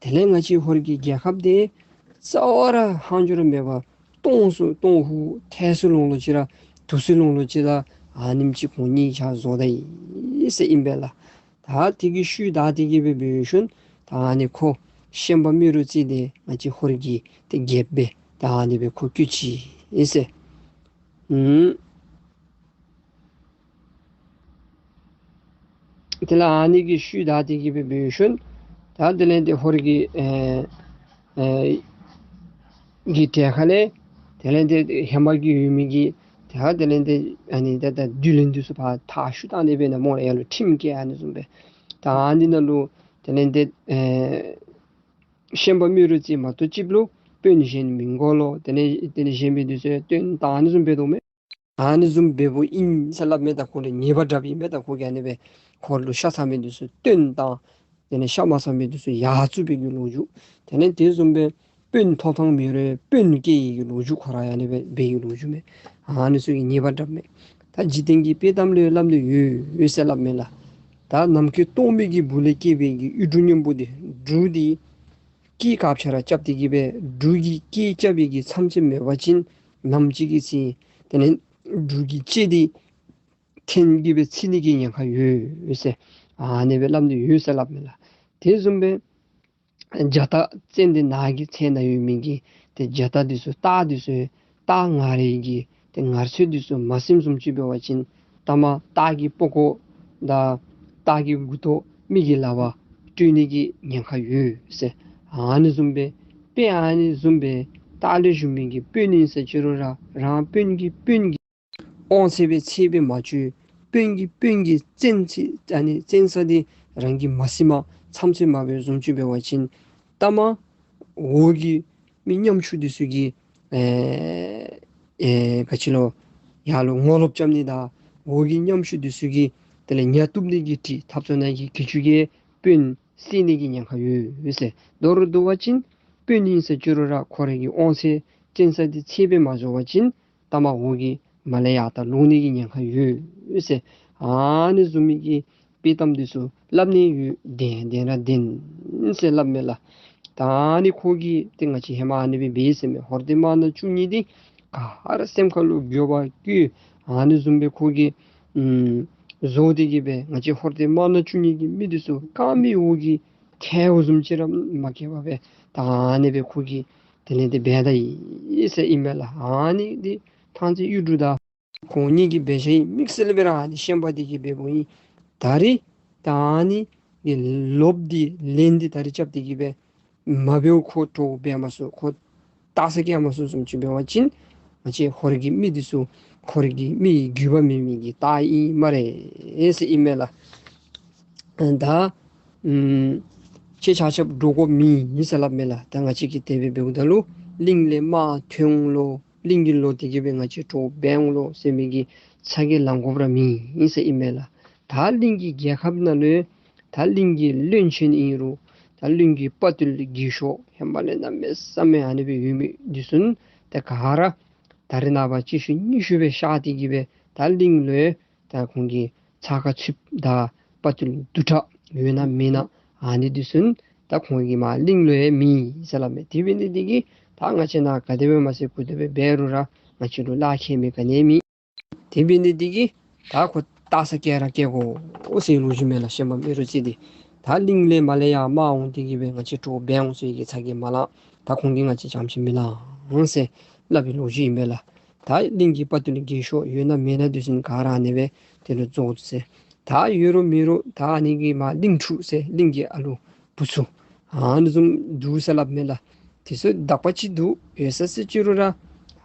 དེ་ལས་ང་བཅས་ཧོར་གྱི་རྒྱལ་ཁབ་འདི་རྩ་བ་ར་ཧང་འགྱུར་མེད་པར་སྟོངས་སུ་སྟོངས་ཧུ་ཐལ་སུ་ལོང་ལོང་ཅིག་ར་དུ་སུ་ལོང་ལོང་ཅིག་ར་ཨ་ནེམ་ཅིག་ཁོང་གཉིས་ཆ་བཟོ་ད་ཡི་ཟེར་ཨིན་པས་ལགས། ད་དེ་གི་ཤུལ་ད་དེ་གི་སྦེ་འབད་ཞིནམ་ད་ཨ་ནི་ཁོ་ཤན་པ་རྨེ་རུ་རྩེ་འདི་ང་བཅས་ཧོར་གྱི་ཏེ་རྒྱལཔོ་སྦེ་ད་ཨ་ནི་སྦེ་ཁོ་བཀོད་ཅི་ཟེར། ཨུམ། དེ་ལས་ཨ་ནི་གི་ཤུལ་ད་དེ་གི་སྦེ་འབད་ཞིནམ་ད་དེ་ལས་ཏེ་ཧོར་གྱི་ཨེ་ཨེ་གི་གྲལ་ཁ་ལས་དེ་ལས་ཏེ་ཧེ་མ་གི་ཡོད་མི་གི་ད་དེ་ལས་ཏེ་ཨ་ནི་ད་ད་བདུད་བློན་འདི་ཚུ་ཕར་མཐའ་བཤུད་བཏང་སྟེ་སྦེ་ན་སྨོ་ལགས། ཡར་ལུ་ཁྲིམས་བཀལ་ཨ་ནི་བཟུམ་སྦེ་ད་ཨ་ནི་ནང་ལུ་དེ་ལས་ཏེ་ཨེ་ཤན་པ་རྨེ་རུ་རྩེ་མ་གཏོགས་ཅིག་ལུ་དཔོན་གཞན་མི་དགོ་ལོ། དེ་ལས་དེ་ལས་གཞན་མི་འདི་ཚུ་བཏོན་བཏང་ཨ་ནི་བཟུམ་སྦེ་འདུག་མས། ཨ་ནི་བཟུམ་སྦེ་འབདཝ་ཨིན་ཟེར་སླབ་མས། ད་ཁོ་ལུ་ཉེས་པ་འདྲཝ་ཨིན་མས། ད་ཁོ་གིས་ཨ་ནི་སྦེ་ཧོར་ལུ་ཤ་ཚ་མི་འདི་ཚུ་བཏོན་བཏང་། དེ་ལས་ཤ་མ་ཚ་མི་འདི་ཚུ་ཡར་བཙུགས་པའི་གི་ལོ་རྒྱུས། དེ་ལས་དེ་བཟུམ་སྦེ་དཔོན་ཐོབ་ཐངས་མེད་རུང་དཔོན་སྐྱེ་ཡི་གི་ལོ་རྒྱུས་ཁོ་ར་ཨ་ནི་སྦེ་འབད་ཡི་ལོ་རྒྱུས་མས། ཨ་ནི་ཚུ་གི་ཉེས་པ་འདྲཝ་མས། ད་འཇིག་རྟེན་གྱི་དཔྱེ་གཏམ་ལུ་སླབ་ནི་ཡོད་ཡོད་ཟེར་སླབ་མས་ལགས། ད་ནམ་མཁའི་སྟོང་པའི་གི་སྦུག་ལས་སྐྱེས་པའི་གི་གཡུ་འབྲུག་སྔོན་པོ་འདི་འབྲུག་འདི་སྐད་ག་ཅི་ར་རྐྱབ་སྟེ་གི་སྦེ་འབྲུག་གི་སྐད་རྐྱབ་པའི་གི་མཚམས་ཚོད་མེད་པ་ཅིན་ནམ་ཅིག་གི་ཚེ་དེ་ལས་འབྲུག་གི་ལྕེ་འདི་འཐེན་གྱི་སྦེ་ཚིག་ནི་གི་ཉེན་ཁ་ཡོད་ཟེར་ཨ་ནི་སྦེ་སླབ་ནི་ཡོད་ཟེར་སླབ་མས་ལགས། དེ་བཟུམ་སྦེ་རྒྱ་སྟག་ཙན་དན་ནགས་ཀྱི་ཚལ་ནང་ཡོད་མི་གི་ཏེ་རྒྱ་སྟག་འདི་ཚུ་སྟག་འདི་ཚུ་སྟག་ངར་བའི་གི་ཏེ་ངར་ཚོད་འདི་ཚུ་མ་ཟིནམ་བཟུམ་ཅིག་འབད་བ་ཅིན་ལྟ་མ་སྟག་གི་པགས་ཀོ་དང་སྟག་གི་མགུ་ཏོ་མི་གི་ལག་པར་སྤྲོད་ནི་གི་ཉེན་ཁ་ཡོད་ཟེར། ཨ་ནི་བཟུམ་སྦེ་དཔེ་ཨ་ནི་བཟུམ་སྦེ་ལྟག་ལས་བཞུགས་མི་གི་དཔོན་ཨིན་ཟེར་ཅི་རུང་ར་རང་དཔོན་གྱི་དཔོན་གྱི་དབང་ཚད་སྦེ་ཚད་སྦེ་མ་ཆོད། དཔོན་གྱི་དཔོན་གྱི་བཙན་ཚད་ཨ་ནི་བཙན་ས་འདི་རང་གིས་མ་ཟིན་མ་མཚམས་ཚོད་མ་འབད་བཟུམ་ཅིག་འབད་བ་ཅིན་ལྟ་མ་འོག་གི་མི་ཉམ་ཆུང་འདི་ཚུ་གིས་ཨེ་ཨེ་ག་ཅི་ལོ་ཡར་ལུ་ངོ་ལོག་རྐྱབ་ནི་དང་འོག་གི་ཉམ་ཆུང་འདི་ཚུ་གིས་དེ་ལས་ཉ་གཏུབ་ནི་གི་གྲི་འཐབ་སོང་ནི་གི་གི་ཅུང་གིས་དཔོན་བསད་ནི་གི་ཉེན་ཁ་ཡོད་ཟེར། མདོར་བསྡུ་བ་ཅིན་དཔོན་ཨིན་ཟེར་ཅི་རུང་ར་ཁོ་རའི་གི་དབང་ཚད་བཙན་ས་འདི་ཚད་སྦེ་མ་བཟོ་བ་ཅིན་ལྟ་མ་འོག་གི་མར་ལས་ཡར་ད་ལོག་ནི་གི་ཉེན་ཁ་ཡོད་ཟེར། ཨ་ནི་བཟུམ་མའི་གི་དཔྱེ་གཏམ་འདི་ཚུ་སླབ་ནི་ཡོད། བདེན་བདེན་ར་བདེན་ཟེར་སླབ་མས་ལགས། ད་ཨ་ནི་ཁོ་གིས་ཏེ་ང་བཅས་ཧེ་མ་ཨ་ནི་སྦེ་འབད་ཟེར་མས། ཧོར་སྡེ་དམར་ནག་བཅུ་གཉིས་འདི་ག་ར་སེམས་ཁ་ལུ་འགྱོད་པ་སྐྱེ། ཨ་ནི་བཟུམ་སྦེ་ཁོ་གིས་ཨམ་ བཟོ་སྟེ་གི་སྦེ་ང་བཅས་ཧོར་སྡེ་དམར་ནག་བཅུ་གཉིས་ཀྱི་མི་འདི་ཚུ་རྐངམ་འོག་གི་ཐལཝ་བཟུམ་ཅིག་ར་མ་བཀལ་བར་སྦེ་ད་ཨ་ནི་སྦེ་ཁོ་གིས་དེ་ལས་དེ་འབད་ད་ཡི་ཟེར་ཨིན་མས་ལགས། ཨ་ནི་འདི་ཐང་རྩེ་གཡུ་འབྲུག་དང་ཁོང་གཉིས་ཀྱི་འབད་བཞག་ཨིན། དམིགས་བསལ་སྦེ་ར་ཨ་ནི་ཤན་པ་འདི་གིས་འབདཝ་ཨིན། ད་རིས་ད་ཨ་ནི་གི་ལོག་སྟེ་ལན་འདི་ད་རིས་རྐྱབ་སྟེ་གི་སྦེ་མ་འབདཝ་ཁོ་གྲོགས་འབད་མ་ཚུགས། ཁོ་རྟགས་གསལ་བཀལ་མ་ཚུགས་བཟུམ་ཅིག་འབད་བ་ཅིན་ང་བཅས་ཧོར་གྱི་མི་འདི་ཚུ་ཧོར་གྱི་མི་ཡི་རྒྱུད་པ་མེན་མི་གི་རྟགས་ཨིན་སྨ་རེ་ཟེར་ཨིན་མས་ལགས། ད་ཨམ་ཁྱེད་ཆ་ཁྱབ་འདྲོག་དགོཔ་མེད་ཟེར་སླབ་མས་ལགས། ད་ང་བཅས་ཀྱིས་དེ་སྦེ་འབདཝ་ད་ལུ་གླིང་ལས་དམག་ཐོན་འོང་ལོ། གླིང་གི་ལོག་སྟེ་གི་སྦེ་ང་བཅས་གྲོགས་འབད་འོང་ལོ་ཟེར་མི་གི་ཚ་གྱང་ལང་དགོཔ་ར་མེད་ཟེར་ཨིན་མས་ལགས། ད་གླིང་གི་རྒྱལ་ཁབ་ནང་ལུ་ད་གླིང་གི་བློན་ཆེན་ཨིན་རུང་ད་གླིང་གི་དཔའ་བརྟུལ་རྒས་ཤོས་ཧེ་མ་ལས་གནམ་མེད་ས་མེད་ཨ་ནི་སྦེ་ཡོད་མི་འདི་ཚུ་ད་ག་ར་ད་རེས་ནངས་པ་གཅིག་ཤུལ་གཉིས་ཤུལ་སྦེ་གཤགས་ཏེ་གི་སྦེ་ད་གླིང་ལུ་ད་ཁོང་གི་ཚ་ཁ་ཚུདཔ་དང་དཔའ་བརྟུལ་དུག་དྲགས་ཡོད་ན་མེད་ན་ཨ་ནི་འདི་ཚུ་ད་ཁོང་གི་མར་གླིང་ལུ་ཡང་མེད་ཟེར་སླབ་མས། དེ་འབད་ནི་འདི་གིས་ད་ང་བཅས་ནཱ་ག་དེ་སྦེ་མ་ཚད་གུ་དེ་སྦེ་འབད་རུང་ར་ང་བཅས་ལུ་ལཱ་ཁག་མི་ག་ནི་མེད། དེ་འབད་ནི་འདི་གིས་ད་ཁོ་རྟགས་གསལ་བཀལ་ར་བཀལ་དགོ་ཟེར་ལོ་རྒྱུས་མས་ལགས། ཤན་པ་རྨེ་རུ་རྩེ་འདི་ད་གླིང་ལས་མར་ལས་ཡར་དམག་འོང་སྟེ་གི་སྦེ་ང་བཅས་གྲོགས་འབད་འོང་ཟེར་གྱི་ཚ་གྱང་མ་ལང་། ད་ཁོང་གིས་ང་བཅས་བྱམས་ཤིང་མི་ལང་ཟེར་སླབ་པའི་ལོ་རྒྱུས་ཨིན་པས་ལགས། ད་གླིང་གི་དཔའ་བརྟུལ་རྒས་ཤོས་ཡོད་ན་མེད་ན་འདི་ཚུ་ག་ར་ཨ་ནི་སྦེ་དེ་ལུ་རྫོགས་འདུག་ཟེར། ད་ཡོད་རུང་མེད་རུང་ད་ཨ་ནི་གི་མར་གླིང་ཕྲུག་ཟེར་གླིང་གི་ཨ་ལུ་བུ་ཚུ་ཨ་ནི་བཟུམ་འདུག་ཟེར་སླབ་མས་ལགས། དེ་ཚུ་དག་པ་ཅིག་འདུག་ཡོད་ས་ཟེར་ཅི་རུང་ར་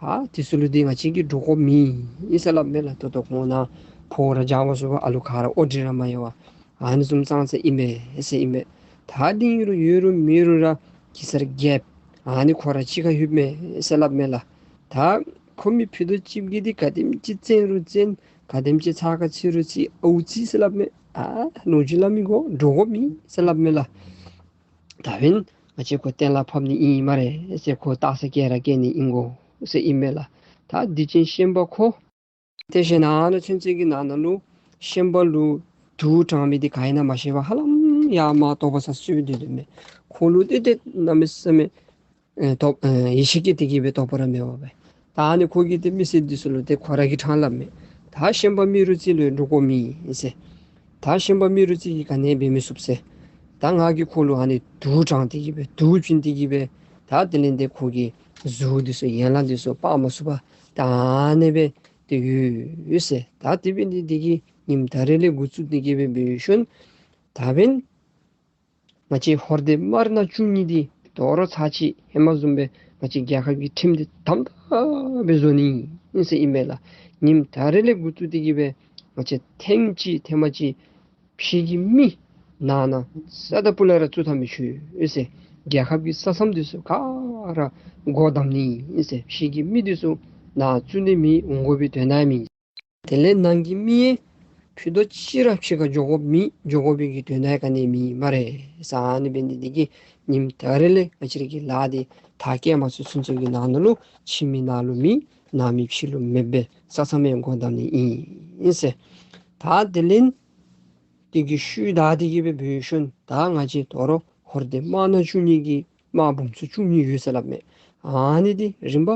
ཨ་དེ་ཚུ་ལུ་འདི་ང་བཅས་ཀྱིས་འདྲོག་དགོཔ་མེད་ཟེར་སླབ་མས་ལགས། ད་ལྟོ་ཁོང་ནཱ་ཕོཝ་ར་རྒྱག་མ་ཚུགས་པར་ཨ་ལུ་ག་ར་དབུ་འདྲེན་ར་མ་ཡོད་པར་ཨ་ནི་བཟུམ་ཙང་ཙ་ཨིན་པས་ཟེར་ཨིན་པས། ད་གླིང་རུང་ཡོད་རུང་མེད་རུང་ར་གེ་སར་རྒྱལཔོ་ཨ་ནི་ཁོ་ར་གཅིག་ཁར་ལྷོདཔ་མས་ཟེར་སླབ་མས་ལགས། ད་ཁོ་མི་ཕུད་རྡོག་གཅིག་གིས་འདི་ག་དེམ་ཅིག་བཙན་རུང་བཙན་ག་དེམ་ཅིག་ཚ་ཁ་ཚུད་རུང་ཚུད་ཨའུ་ཚུད་ཟེར་སླབ་མས། ཨ་ལོ་རྒྱུས་སླབ་མི་གོ་འདྲོག་དགོཔ་མེད་ཟེར་སླབ་མས་ལགས། ད་འབདན་ང་བཅས་ཁོ་གཏན་ལ་ཕབ་ནི་ཨིན་སྨ་རེ་ཟེར། ཁོ་རྟགས་གསལ་བཀལ་ར་བཀལ་ནི་ཨིན་གོ་ཟེར་ཨིན་མས་ལགས། ད་སྡིག་ཅན་ཤན་པ་ཁོ་ཏེ་ཤེ་ན་ཨ་ནཱ་ཚུན་ཚོད་ཀྱི་ནང་ན་ལུ་ཤན་པ་ལུ་དུག་དྲངས་མི་འདི་ག་ཨིན་ན་མ་ཤེས་པར་ཧ་ལམ་ཡར་མར་དོགས་པ་ཟ་སོང་སྟེ་སྡོད་མས། ཁོ་ལུ་ཏེ་ཏེ་གནམ་མེད་ས་མེད་ཨེ་དོགས་ཨེ་ཡིད་ཆེས་ཀྱི་དེ་གི་སྦེ་དོགས་པ་ར་མེད་པར་སྦེ། ད་ཨ་ནི་ཁོ་གིས་ཏེ་མི་སེར་འདི་ཚུ་ལུ་ཏེ་ཁོ་ར་གིས་དྲངས་སླབ་མས། ད་ཤན་པ་རྨེ་རུ་རྩེ་ལུ་འདྲོག་དགོཔ་མེད་ཟེར། ད་ཤན་པ་རྨེ་རུ་རྩེ་གིས་ག་ནི་འབད་མི་ཚུགས་ཟེར། ད་ང་གིས་ཁོ་ལུ་ཨ་ནི་དུག་དྲངས་ཏེ་གི་སྦེ་དུག་བྱིན་ཏེ་གི་སྦེ་ད་དེ་ལས་ཏེ་ཁོ་གི་གཟུགས་འདི་ཚུ་ཡན་ལག་འདི་ཚུ་སྤར་མ་ཚུགས་པར་ད་ཨ་ནི་སྦེ་ཏེ་ཡོད་ཟེར། ད་དེ་འབད་ནི་འདི་གིས་ཉིནམ་ད་རེས་ལས་འགོ་བཙུགས་ཏེ་གི་སྦེ་འབད་ཞིནམ་ད་འབདན་ང་བཅས་ཧོར་སྡེ་དམར་ནག་བཅུ་གཉིས་འདི་དོ་རུང་ཚར་གཅིག་ཧེ་མ་བཟུམ་སྦེ་ང་བཅས་རྒྱལ་ཁབ་ཀྱི་ཁྲིམས་འདི་དམ་དམ་སྦེ་བཟོ་ནི་ཨིན་ཟེར་ཨིན་མས་ལགས། ཉིནམ་ད་རེས་ལས་འགོ་བཙུགས་ཏེ་གི་སྦེ་ང་བཅས་ཐེངས་གཅིག་ཐེངས་མ་གཅིག་ཕྱི་གི་མི་ནང་ན་རྩ་དང་སྤུ་ལས་ར་བཙུགས་ཐབས་མི་ཆོག་ཟེར། རྒྱལ་ཁབ་ཀྱི་ས་མཚམས་འདི་ཚུ་ག་ར་སྒོ་བསྡམ་ནི་ཨིན་ཟེར། ཕྱི་གི་མི་འདི་ཚུ་ནཱ་བཙུགས་ནི་མེད། འོང་དགོ་པའི་དོན་དག་མེད། དེ་ལས་ནང་གི་མི་ཡང་ཕུད་རྡོག་གཅིག་ར་ཕྱི་ཁར་འགྱོ་དགོཔ་མེད། འགྱོ་དགོ་པའི་གི་དོན་དག་ག་ནི་མེད་སྨ་རེ་ཟེར། ཨ་ནི་འབད་ནི་འདི་གིས་ཉིནམ་ད་རེས་ལས་ང་བཅས་ར་གི་ལཱ་འདི་མཐར་སྐྱེལ་མ་ཚུགས་ཚུན་ཚོད་ཀྱི་ནང་ན་ལུ་ཕྱི་མི་ནང་ལུ་མེད། ནང་མི་ཕྱི་ལུ་མེདཔ་སྦེ་ས་མཚམས་ཡང་སྒོ་བསྡམ་ནི་ཨིན་ཟེར། ད་དེ་ལས་དེ་གི་ཤུལ་ད་དེ་གི་སྦེ་འབད་ཞིནམ་ད་ང་བཅས་དོ་རུང་ཧོར་སྡེ་དམར་ནག་བཅུ་གཉིས་ཀྱི་དམག་འབུམ་ཚོ་བཅུ་གཉིས་ཡོད་ཟེར་སླབ་མས། ཨ་ནི་འདི་རིམ་པ་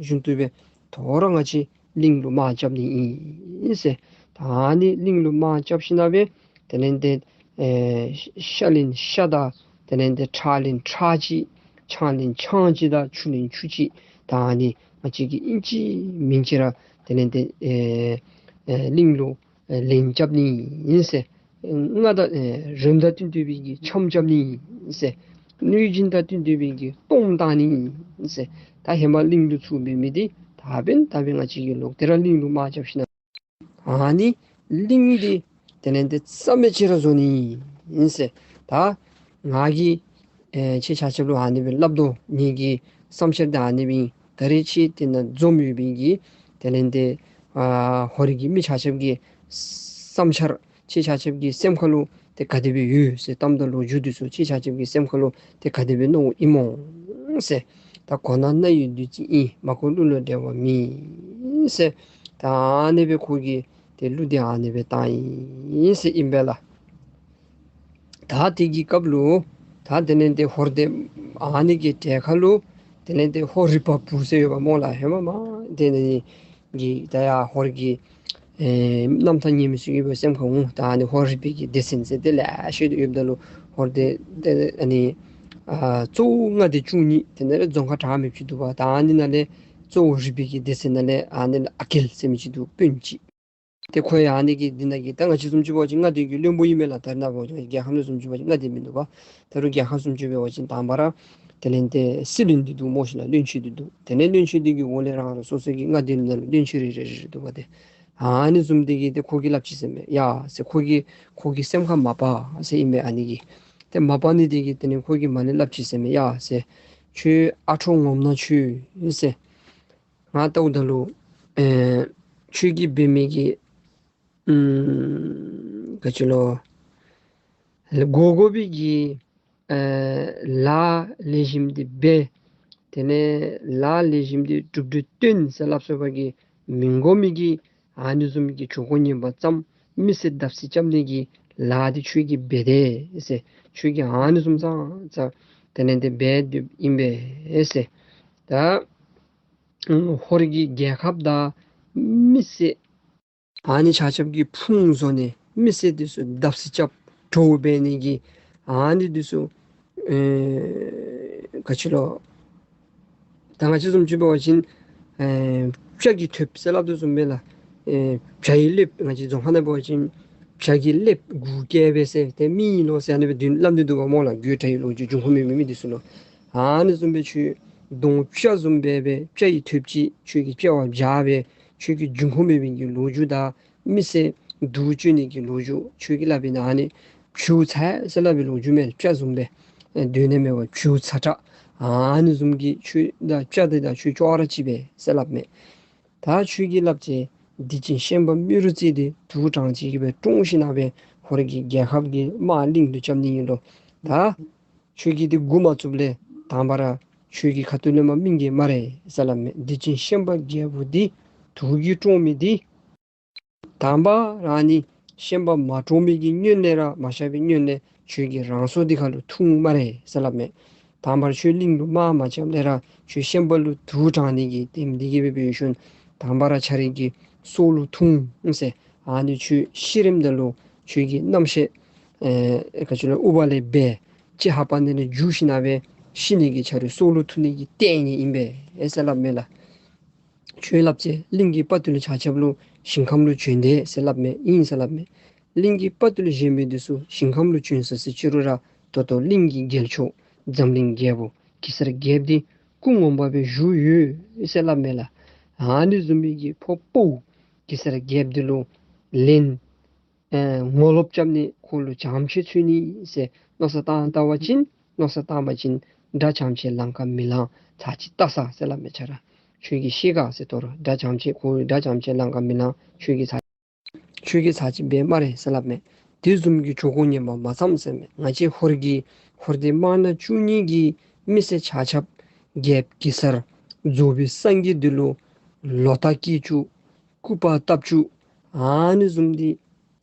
བཞིན་དུ་སྦེ་དོ་རུང་ང་བཅས་གླིང་ལུ་དམག་རྐྱབ་ནི་ཨིན་ཟེར། ད་ཨ་ནི་གླིང་ལུ་དམག་རྐྱབ་ཞིནམ་སྦེ་དེ་ལས་ཏེ་ཨེ་ཤ་གླིང་ཤ་དང་དེ་ལས་ཏེ་ཁྲག་གླིང་ཁྲག་ཅིག་ཆང་གླིང་ཆང་ཅིག་དང་ཆུ་གླིང་ཆུ་ཅིག་ད་ཨ་ནི་ང་བཅས་ཀྱིས་ཨིན་ཅི་མིན་ཅི་ར་དེ་ལས་ཏེ་ཨེ་ཨེ་གླིང་ལུ་ཨེ་ལན་རྐྱབ་ནི་ཨིན་ཟེར། མངའ་བདག་ཨེ་རིམ་དང་བསྟུན་ཏེ་སྦེ་གི་འཆམ་རྐྱབ་ནི་ཨིན་ཟེར། གནོད་སྦྱིན་དང་བསྟུན་ཏེ་སྦེ་གི་གཏོརམ་བཏང་ནི་ཨིན་ཟེར། ད་ཧེ་མ་གླིང་ལུ་ཚུད་པའི་མི་འདི་ད་འབདན་ད་འབདན་ང་བཅས་ཀྱིས་ལོག་སྟེ་ར་གླིང་ལུ་དམག་རྐྱབ་ཞིནམ་ཨ་ནི་གླིང་འདི་དེ་ལས་ཏེ་རྩ་མེད་ཅིག་ར་བཟོ་ནི་ཨིན་ཟེར། ད་ང་གིས་ཨེ་ཁྱེད་ཆ་ཁྱབ་ལུ་ཨ་ནི་སྦེ་སླབ་དོ། ངེ་གི་བསམ་འཆར་འདི་ཨ་ནི་སྦེ་ཨིན། ད་རེས་ཁྱེད་དེ་ནང་འཛོམས་ཡོད་པའི་གི་དེ་ལས་ཏེ་ཨ་ཧོར་གྱི་མི་ཆ་ཁྱབ་ཀྱི་བསམ་འཆར་ཁྱེད་ཆ་ཁྱབ་ཀྱི་སེམས་ཁ་ལུ་ཏེ་ག་དེ་སྦེ་ཡོད་ཟེར། གཏམ་དང་ལོ་རྒྱུས་འདི་ཚུ་ཁྱེད་ཆ་ཁྱབ་ཀྱི་སེམས་ཁ་ལུ་ཏེ་ག་དེ་སྦེ་མནོཝ་ཨིན་མོ་ཟེར། ད་གོ་ན་རྣ་ཡི་བདུད་རྩི་ཨིན། མ་གོ་གླུ་ལ་འགྲེལ་བ་མེད་ཟེར། ད་ཨ་ནི་སྦེ་ཁོ་གིས་ཏེ་གླུ་འདི་ཨ་ནི་སྦེ་བཏང་ཡི་ཟེར་ཨིན་པས་ལགས། ད་དེ་གི་སྐབས་ལུ་ད་དེ་ལས་ཏེ་ཧོར་སྡེ་ཨ་ནི་གི་གྲལ་ཁ་ལུ་དེ་ལས་ཏེ་ཧོར་རི་པ་བུ་ཟེར་ཡོདཔ་སྨོ་ལགས། ཧེ་མ་མ་དེ་ནི་གི་ད་ཡར་ཧོར་གྱི་ ཨེ་རྣམ་ཐར་ཉན་མི་ཚུ་གི་སྦེ་སེམས་ཁར་འོང་། ད་ཨ་ནི་ཧོར་རི་པའི་གི་སྡེ་ཚན་ཟེར་དེ་ལེ་ཤ་ཡོདཔ་ད་ལུ་ཧོར་སྡེ་དེ་ཨ་ནི་ཨ་གཙོ་བོ་མངའ་སྡེ་བཅུ་གཉིས་དེ་ནང་ལས་རྫོང་ཁག་གྲངས་མེད་ཅིག་འདུག་པ། ད་ཨ་ནི་ནང་ལས་གཙོ་བོ་རི་པའི་གི་སྡེ་ཚན་ནང་ལས་ཨ་ནི་ལས་ཨ་རྒྱལ་ཟེར་མི་ཅིག་འདུག། དཔོན་ཅིག། ཏེ་ཁོ་ཡང་ཨ་ནི་གི་འདི་ནང་གི་ད་ང་བཅས་བཟུམ་ཅིག་འབད་བ་ཅིན་མངའ་སྡེ་གི་བློན་པོ་ཨིན་མས་ལགས། ད་རེས་ནངས་པ་རྒྱལ་ཁབ་ནང་བཟུམ་ཅིག་འབད་བ་ཅིན་མངའ་སྡེ་མིན་འདུག་པ། ད་རུང་རྒྱལ་ཁབ་བཟུམ་ཅིག་འབད་བ་ཅིན་དང་པ་ར་དེ་ལས་ཏེ་སྲིད་བློན་འདི་འདུག་སྨོ་ཤིག་ལགས། བློན་ཆེན་འདི་འདུག། དེ་ལས་བློན་ཆེན་འདི་གི་འོག་ལས་རང་རང་སོ་སོ་གི་མངའ་སྡེ་ནང་ལུ་བློན་ཆེན་རེ་རེ་རེ་རེ་འདུག་པ། ཏེ་ཨ་ནི་བཟུམ་འདི་གིས་ཏེ་ཁོ་གིས་སླབ་ཅི་ཟེར་མས། ཡ་ཟེར་ཁོ་གིས་ཁོ་གི་སེམས་ཁར་མ་བབ་ཟེར་ཨིན་པས་ཨ་ནི་གིས། ཏེ་མ་བབ་ནི་འདི་གིས་དེ་ལས་ཁོ་གིས་མ་ཎི་སླབ་ཅི་ཟེར་མས། ཡ་ཟེར་ཁྱོད་ཨ་ཁྲོ་ངོམ་ན་ཁྱོད་ཟེར། ང་ལྟཝ་ད་ལུ་ཨེ་ཁྱོད་ཀྱིས་འབད་མི་གི་ཨམ་ག་ཅི་ལོ་དགོ་དགོ་པའི་གི་ཨེ་ལཱ་ལེགས་ཤོམ་འདི་འབད། དེ་ལས་ལཱ་ལེགས་ཤོམ་འདི་གྲུབ་འབྲས་སྟོན་ཟེར་སླབ་སོ་བ་གི་མི་དགོ་མི་གི་ཨ་ནི་བཟུམ་གྱི་ཆོས་གོ་ཉན་པ་ཙམ་མི་སེར་བརྡབ་གསིག་རྐྱབ་ནི་གི་ལཱ་འདི་ཁྱོད་ཀྱིས་འབད་དེ་ཟེར། ཁྱོད་ཀྱིས་ཨ་ནི་བཟུམ་ཙང་ཙང་དེ་ལས་ཏེ་འབད་སྡོདཔ་ཨིན་པས་ཟེར། ད་ཧོར་གྱི་རྒྱལ་ཁབ་དང་མི་སེར་ཨ་ནི་ཆ་ཁྱབ་ཀྱི་ཕུང་བཟོ་ནི་མི་སེར་འདི་ཚུ་བརྡབ་གསིག་རྐྱབ་འདྲོག་འབད་ནི་གི་ཨ་ནི་འདི་ཚུ་ཨེ་ག་ཅི་ལོ། ད་ང་བཅས་བཟུམ་ཅིག་འབད་བ་ཅིན་ཨེ་བྱ་གི་ཐོདཔ་ཟེར་སླབ་དོ་བཟུམ་སྦེ་ལགས། ཨེ་བྱ་ཡི་ཀླདཔ་ང་བཅས་རྫོང་ཁ་ནང་འབད་བ་ཅིན་བྱ་གི་ཀླདཔ་དགུ་བཀལ་བས་ཟེར་ཏེ་མི་ཨིན་ལོ་ཟེར་ཨ་ནི་སྦེ་དོན་སླབ་ནི་འདུག་པ་སྨོ་ལགས། དགོད་བྲ་ཡི་ལོ་རྒྱུས་འབྱུང་ཁུངས་མེད་མི་མི་འདི་ཚུ་ལུ། ཨ་ནི་བཟུམ་སྦེ་ཁྱོད་གདོང་བྱ་བཟུམ་སྦེ་སྦེ་བྱ་ཡི་ཐོདཔ་ཅིག་ཁྱོད་ཀྱིས་དཔྱལ་བ་བྱ་བས་ཁྱོད་ཀྱིས་འབྱུང་ཁུངས་མེད་མི་གི་ལོ་རྒྱུས་དང་མི་སེར་སྡུག་བཅུག་ནི་གི་ལོ་རྒྱུས་ཁྱོད་ཀྱིས་སླབ་ཨིན་ན། ཨ་ནི་བྱིའུ་ཚ་ཟེར་སླབ་པའི་ལོ་རྒྱུས་མས། བྱ་བཟུམ་སྦེ་ཨེ་སྡོད་ནི་མེད་པར་བྱིའུ་ཚ་དྲགས་ཨ་ནི་བཟུམ་གྱི་ཁྱོད་དང་བྱ་འདི་དང་ཁྱོད་ཅོག་ར་གཅིག་པས་ཟེར་སླབ་མས། ད་ཁྱོད་ཀྱིས་སླབ་ཅི། སྡིག་ཅན་ཤན་པ་རྨེ་རུ་རྩེ་འདི་དུག་དྲངས་ཅིག་གི་སྦེ་བཀྲོངས་ཞིན་ན་སྦེ་ཧོར་གྱི་རྒྱལ་ཁབ་ཀྱི་དམག་གླིང་དུ་རྐྱབ་ནི་ཨིན་ལོ། ད་ཁྱོད་ཀྱིས་འདི་འགོ་མ་བཙུགསཔ་ལས་དང་པ་ར་ཁྱོད་ཀྱི་ཁ་ཐུག་ལས་མར་སྨིན་གེ་སྨ་རེ་ཟེར་སླབ་མས། སྡིག་ཅན་ཤན་པ་རྒྱལ་པོ་འདི་དུག་གིས་བཀྲོངས་མི་འདི་དང་པ་ར་ནི་ཤན་པ་མ་བཀྲོངས་མི་གི་སྔོན་ལས་ར་མ་གཤགས་པའི་སྔོན་ལས་ཁྱོད་ཀྱིས་རང་སྲོག་འདི་ཁ་ལུ་ཐུག་སྨ་རེ་ཟེར་སླབ་མས། དང་པ་ར་ཁྱོད་གླིང་ལུ་དམག་མ་རྐྱབ་ལས་ར་ཁྱོད་ཤན་པ་ལུ་དུག་དྲངས་ནི་གི་དེམ་འདི་གིས་སྦེ་འབད་ཞིནམ་དང་པ་ར་ཁྱོད་རའི་གི་སྲོག་ལུ་ཐུག་ཟེར། ཨ་ནི་ཁྱོད་ཤི་རནམ་ད་ལུ་ཁྱོད་ཀྱི་རྣམ་ཤེས་ཨེ་ག་ཅི་ལོ་ཨུ་བ་ལས་སྦེ་ཅིག་ཧ་པ་ནི་ལས་འགྱུར་ཞིན་ན་སྦེ་ཤི་ནི་གི་ཁྱོད་རའི་སྲོག་ལུ་ཐུག་ནི་གི་ལྟས་ངན་ཨིན་པས་ཟེར་སླབ་མས་ལགས། ཁྱོད་སླབ་ཅི། གླིང་གི་དཔའ་བརྟུལ་ཆ་ཁྱབ་ལུ་ཞིང་ཁམས་ལུ་བྱོན་ཏེ་ཟེར་སླབ་མས། ཨིན་ཟེར་སླབ་མས། གླིང་གི་དཔའ་བརྟུལ་གཞན་མི་འདི་ཚུ་ཞིང་ཁམས་ལུ་བྱོན་ས་ཅི་རུང་ར་ད་ལྟོ་གླིང་གི་རྒྱལ་མཆོག་འཛམ་གླིང་རྒྱལ་པོ་གེ་སར་རྒྱལཔོ་འདི་སྐུ་ངོ་མ་སྦེ་བཞུགས་ཡོད་ཟེར་སླབ་མས་ལགས། ཨ་ནི་བཟུམ་མའི་གི་ཕོ་དཔའ་བོ་གེ་སར་རྒྱལཔོ་འདི་ལུ་ལན་ཨེ་ངོ་ལོག་རྐྱབ་ནི་ཁོ་ལུ་བྱམས་བརྩེ་མཚོན་ནི་ཟེར་མནོ་བསམ་བཏང་བལྟ་བ་ཅིན་མནོ་བསམ་བཏང་བ་ཅིན་དགྲ་བྱམས་ཆེ་ལང་ཀ་མི་ལང་ཚར་གཅིག་བལྟ་ས་ཟེར་སླབ་མས། ཁྱོད་ར་ཁྱོད་ཀྱིས་ཤེས་ག་ཟེར། དོ་རུང་དགྲ་བྱམས་ཆེ་ཁོ་དགྲ་བྱམས་ཆེ་ལང་ཀ་མི་ལང་ཁྱོད་ཀྱིས་ཚར་ཁྱོད་ཀྱིས་ཚར་གཅིག་འབད་སྨ་རེ་ཟེར་སླབ་མས། དེ་བཟུམ་གྱི་ཆོས་གོ་ཉན་པ་མ་ཚངམ་ཟེར་མས། ང་བཅས་ཧོར་གྱི་ཧོར་སྡེ་དམར་ནག་བཅུ་གཉིས་ཀྱི་མི་སེར་ཆ་ཁྱབ་རྒྱལཔོ་གེ་སར་རྫོགས་པའི་སངས་རྒྱས་འདི་ལུ་ལོག་ལྟ་སྐྱེ་བཅུག་སྐུར་པ་བཏབ་བཅུག་ཨ་ནི་བཟུམ་འདི་ང་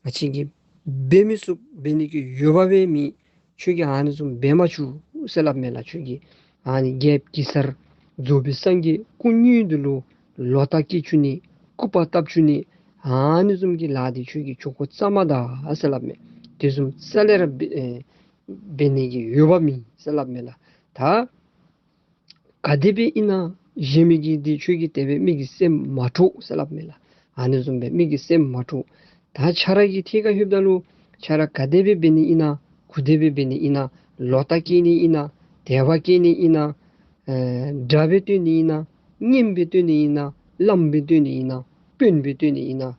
བཅས་ཀྱིས་འབད་མི་ཚུགས། འབད་ནི་གི་འོས་འབབ་སྦེ་མེད། ཁྱོད་ཀྱིས་ཨ་ནི་བཟུམ་འབད་མ་བཅུག་ཟེར་སླབ་མས་ལགས། ཁྱོད་ཀྱིས་ཨ་ནི་རྒྱལཔོ་གེ་སར་རྫོགས་པའི་སངས་རྒྱས་སྐུ་དངོས་འདི་ལུ་ལོག་ལྟ་སྐྱེ་བཅུག་ནི་སྐུར་པ་བཏབ་བཅུག་ནི་ཨ་ནི་བཟུམ་གྱི་ལཱ་འདི་ཁྱོད་ཀྱིས་ཆོས་གོ་བཅའ་མ་ད་ཟེར་སླབ་མས། དེ་བཟུམ་རྩ་ལས་ར་འབད་ཨེ་འབད་ནི་གི་འོས་འབབ་མེད་ཟེར་སླབ་མས་ལགས། ད་ག་དེ་སྦེ་ཨིན་ན་གཞན་མི་གིས་འདི་ཁྱོད་ཀྱིས་དེ་སྦེ་མི་གི་སེམས་མ་འཕྲོག་ཟེར་སླབ་མས་ལགས། ཨ་ནི་བཟུམ་སྦེ་མི་གི་སེམས་མ་འཕྲོག། ད་ཁྱོད་ར་གི་ཐད་ཁར་ལྷོདཔ་ད་ལུ་ཁྱོད་ར་ག་དེ་སྦེ་འབད་ནི་ཨིན་ན་གུ་དེ་སྦེ་འབད་ནི་ཨིན་ན་ལོག་ལྟ་སྐྱེ་ནི་ཨིན་ན་དད་པ་སྐྱེ་ནི་ཨིན་ན་ཨེ་དགྲ་སྦེ་བསྟེན་ནི་ཨིན་ན་གཉེན་སྦེ་བསྟེན་ནི་ཨིན་ན་བླམ་སྦེ་བསྟེན་ནི་ཨིན་ན་དཔོན་སྦེ་བསྟེན་ནི་ཨིན་ན་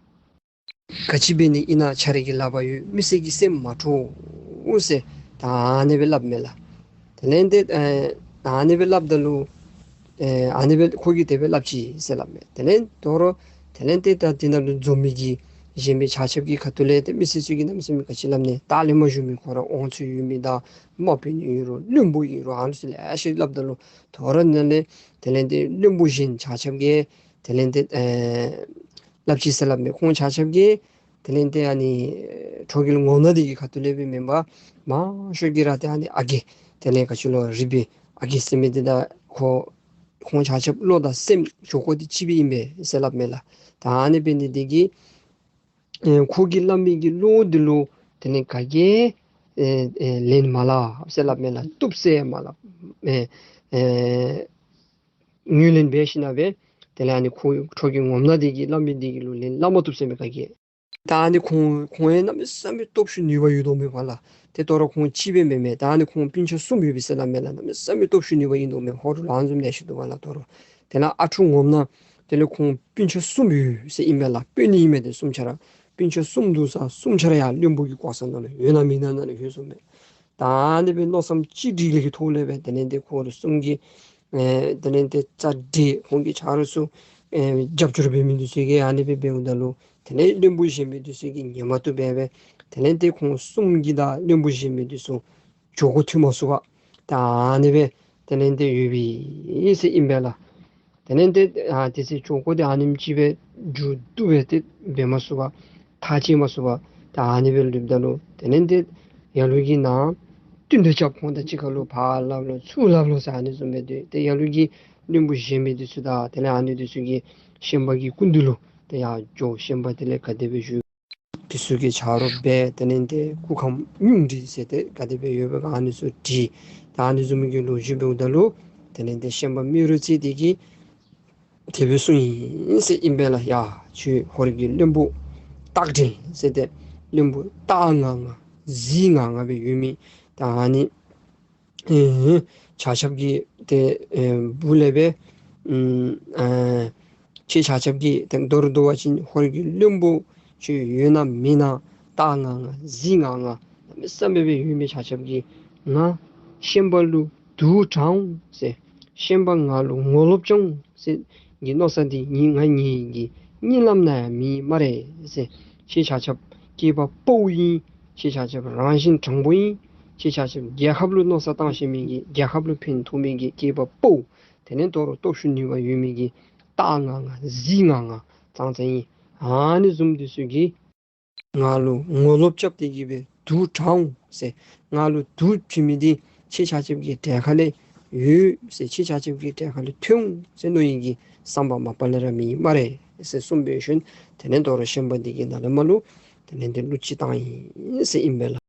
ག་ཅི་འབད་ནི་ཨིན་ན་ཁྱོད་ར་གི་ལག་པར་ཡོད། མི་སེར་གྱི་སེམས་མ་འཕྲོག་འོང་ཟེར་ད་ཨ་ནི་སྦེ་སླབ་མས་ལགས། དེ་ལས་ཏེ་ཨེ་ཨ་ནི་སྦེ་སླབ་ད་ལུ་ཨེ་ཨ་ནི་སྦེ་ཁོ་གིས་དེ་སྦེ་སླབ་ཅི་ཟེར་སླབ་མས། དེ་ལས་དོ་རུང་དེ་ལས་ཏེ་ད་དེ་ནང་ལུ་འཛོམས་མི་གི་གཞན་མི་ཆ་ཁྱབ་ཀྱི་ཁ་ཐུག་ལས་ཏེ་མི་སེར་ཚུ་གིས་གནམ་མེད་ས་མེད་ག་ཅི་སླབ་ནི། ལྟག་ལས་མ་བཞུགས་མི་ཁོ་ར་དབང་ཚད་ཡོད་མི་དང་དམག་དཔོན་ཨིན་རུང་བློན་པོ་ཨིན་རུང་ཨ་ནི་ཚུ་ལེ་ཤ་སླབ་ད་ལུ་དོ་རུང་ནཱ་ལས་དེ་ལས་ཏེ་བློན་པོ་གཞན་ཆ་ཁྱབ་ཀྱིས་དེ་ལས་ཏེ་ཨེ་སླབ་ཅི་ཟེར་སླབ་མས། ཁོང་ཆ་ཁྱབ་ཀྱིས་དེ་ལས་ཏེ་ཨ་ནི་ཁྲོ་རྒྱལ་ངོ་ནག་འདི་གི་ཁ་ཐུག་ལས་སྦེ་མེན་པར་མང་ཤོས་ཀྱིས་ར་ཏེ་ཨ་ནི་ཨ་རྒས་དེ་ལས་ག་ཅི་ལོ་རི་པའི་ཨ་རྒས་ཟེར་མི་འདི་དང་ཁོ་ཁོང་ཆ་ཁྱབ་བློ་དང་སེམས་ཆོས་གོ་འདི་གཅིག་པ་ཨིན་པས་ཟེར་སླབ་མས་ལགས། ད་ཨ་ནི་འབད་ནི་འདི་གིས་ ཨེ་ཁོ་གིས་སླབ་མི་གི་བློ་འདི་ལུ་དེ་ལས་ག་གིས་ཨེ་ཨེ་ལན་མ་སླབ་ཟེར་སླབ་མས་ལགས། བཏུབ་ཟེར་མ་སླབ། ཨེ་ཨེ་ངོས་ལེན་འབད་ཞིནམ་ལས་དེ་ལས་ཨ་ནི་ཁོ་ཁྲོ་རྒྱལ་ངོ་མ་འདི་གིས་སླབ་མི་འདི་གི་ལུ་ལན་སླབ་མ་བཏུབ་ཟེར་མས་ག་གིས། ད་ཨ་ནི་ཁོང་ཁོང་ཡང་གནམ་མེད་ས་མེད་སྟོབས་ཤུགས་ནུས་པ་ཡོད་དོ་མས་པ་ལགས། ཏེ་དོ་རུང་ཁོང་གཅིག་སྦེ་མེན་མས། ད་ཨ་ནི་ཁོང་སྤུན་ཆ་གསུམ་ཡོད་པས་ཟེར་སླབ་མས་ལགས། གནམ་མེད་ས་མེད་སྟོབས་ཤུགས་ནུས་པ་ཨིན་དོ་མས། ཧོར་ལུ་ཨ་ནི་བཟུམ་ལེ་ཤ་འདུག་པ་ལགས། དོ་རུང་དེ་ལས་ཨ་ཁྲུག་ངོ་མ་དེ་ལས་ཁོང་སྤུན་ཆ་གསུམ་ཡོད་ཟེར་ཨིན་པས་ལགས། དཔོན་ཨིན་མས་ཏེ་གསུམ་ཆ་ར། སྤུན་ཆ་གསུམ་འདུག་ས་གསུམ་ཆ་ར་ཡར་བློན་པོ་གི་གོ་ས་ནང་ལུ་ཡོད་ན་མེད་ན་ནང་ལུ་ཡོད་སོང་མས། ད་ཨ་ནི་སྦེ་མནོ་བསམ་གཅིག་སྒྲིལ་ལས་ཀྱི་ཐོག་ལས་སྦེ་དེ་ལས་ཏེ་ཁོང་ར་གསུམ་གྱིས་ཨེ་དེ་ལས་ཏེ་རྩ་འགྲིག་ཁོང་གི་ཆ་རོགས་ཚུ་ཨེ་རྒྱབ་སྐྱོར་འབད་མི་འདི་ཚུ་གིས་ཨ་ནི་སྦེ་འབདཝ་ད་ལུ་དེ་ལས་བློན་པོ་གཞན་མི་འདི་ཚུ་གིས་ཉན་མ་བཏུབ་སྦེ་སྦེ་དེ་ལས་ཏེ་ཁོང་གསུམ་གྱིས་ད་བློན་པོ་གཞན་མི་འདི་ཚུ་འགྱོ་དགོ་ཐུབ་མ་ཚུགས་པར་ད་ཨ་ནི་སྦེ་དེ་ལས་ཏེ་ཡོད་པས་ཟེར་ཨིན་པས་ལགས། དེ་ལས་ཏེ་ཨ་དེ་ཚེ་འགྱོ་དགོ་དེ་ཨ་ནེམ་ཅིག་སྦེ་མཇུག་བསྡུ་སྦེ་ཏེ་འབད་མ་ཚུགས་པར་ཐག་བཅད་མ་ཚུགས་པར་ད་ཨ་ནི་སྦེ་ལུསཔ་ད་ལུ་དེ་ལས་ཏེ་ཡར་ལུ་གིས་ནཱ་བསྟུན་གྲོས་རྐྱབ། ཁོང་དང་གཅིག་ཁར་ལུ་ཕར་སླབ་ལོ་ཚུར་སླབ་ལོ་ཟེར་ཨ་ནི་བཟུམ་སྦེ་སྡོད། ཏེ་ཡར་ལུ་གིས་བློན་པོ་གཞན་མི་འདི་ཚུ་དང་དེ་ལས་ཨ་ནི་འདི་ཚུ་གིས་ཤན་པ་གི་སྐུ་མདུན་ལུ་ཏེ་ཡར་འགྱོ། ཤན་པ་དེ་ལས་ག་དེ་སྦེ་བཞུགས། འདི་ཚུ་གི་ཆ་རོགས་འབད། དེ་ལས་ཏེ་སྐུ་ཁམས་སྙུང་སྒྲིག་ཟེར་ཏེ་ག་དེ་སྦེ་ཡོདཔ་ག་ཨ་ནི་ཚུ་དྲིས། ད་ཨ་ནི་བཟུམ་གྱི་ལོ་རྒྱུས་འབདཝ་ད་ལུ་དེ་ལས་ཏེ་ཤན་པ་རྨེ་རུ་རྩེ་འདི་གིས་དེ་སྦེ་གསུངས་ཡི་ཟེར་ཨིན་པས་ལགས། ཡ་ཁྱོད་ཧོར་གྱི་བློན་པོ་སྟག་སྒྲིལ་ཟེར་ཏེ་བློན་པོ་སྟག་ང་ང་གཟིག་ང་ང་སྦེ་ཡོད་མི་ད་ཨ་ནི་ཨེ་ཆ་ཁྱབ་ཀྱིས་ཏེ་ཨེ་འབུ་ལས་སྦེ་ཨམ་ཨེ་ཁྱེད་ཆ་ཁྱབ་ཀྱིས་ཏེ་མདོར་བསྡུ་བ་ཅིན་ཧོར་གྱི་བློན་པོ་ཁྱོད་ཡོད་ན་མེད་ན་སྟག་ང་ང་གཟིག་ང་ང་གནམ་མེད་ས་མེད་སྦེ་ཡོད་མི་ཆ་ཁྱབ་ཀྱིས་ང་ཤན་པ་ལུ་དུག་དྲངས་འོང་ཟེར། ཤན་པ་ང་ལུ་ངོ་ལོག་རྐྱབ་འོང་ཟེར་གྱི་མནོ་བསམ་འདི་ངེ་ང་ངེ་གི་གཉིད་ལམ་ནང་ཡང་མེད་སྨ་རེ་ཟེར། ཁྱེད་ཆ་ཁྱབ་སྐྱེས་པ་དཔའ་བོ་ཨིན། ཁྱེད་ཆ་ཁྱབ་རང་བཞིན་དྲང་པོ་ཨིན། ཁྱེད་ཆ་ཁྱབ་རྒྱལ་ཁབ་ལུ་མནོ་བསམ་བཏང་ཤེས་མི་གི་རྒྱལ་ཁབ་ལུ་ཕན་ཐོགས་མི་གི་སྐྱེས་པ་དཔའ་བོ། དེ་ལས་དོ་རུང་སྟོབས་ཤུགས་ནུས་པ་ཡོད་མི་གི་སྟག་ང་ང་གཟིག་ང་ང་ཙང་ཙང་ཨིན། ཨ་ནི་བཟུམ་འདི་ཚུ་གིས་ང་ལུ་ངོ་ལོག་རྐྱབ་སྟེ་གི་སྦེ་དུག་དྲངས་འོང་ཟེར། ང་ལུ་དུག་བྱིན་མི་འདི་ཁྱེད་ཆ་ཁྱབ་ཀྱི་གྲལ་ཁ་ལས་ཡོད་ཟེར། ཁྱེད་ཆ་ཁྱབ་ཀྱི་གྲལ་ཁ་ལས་ཐོན་འོང་ཟེར་མནོ་ནི་གི་བསམ་པ་མ་པ་ལས་ར་མེད་སྨ་རེ་ཟེར་གསུངས་པའི་ཤུལ་དེ་ལས་དོ་རུང་ཤན་པ་འདི་གིས་ནཱ་ལས་མར་ལུ་དེ་ལས་ཏེ་གླུ་ཅིག་བཏང་ཡི་ཟེར་ཨིན་པས་ལགས།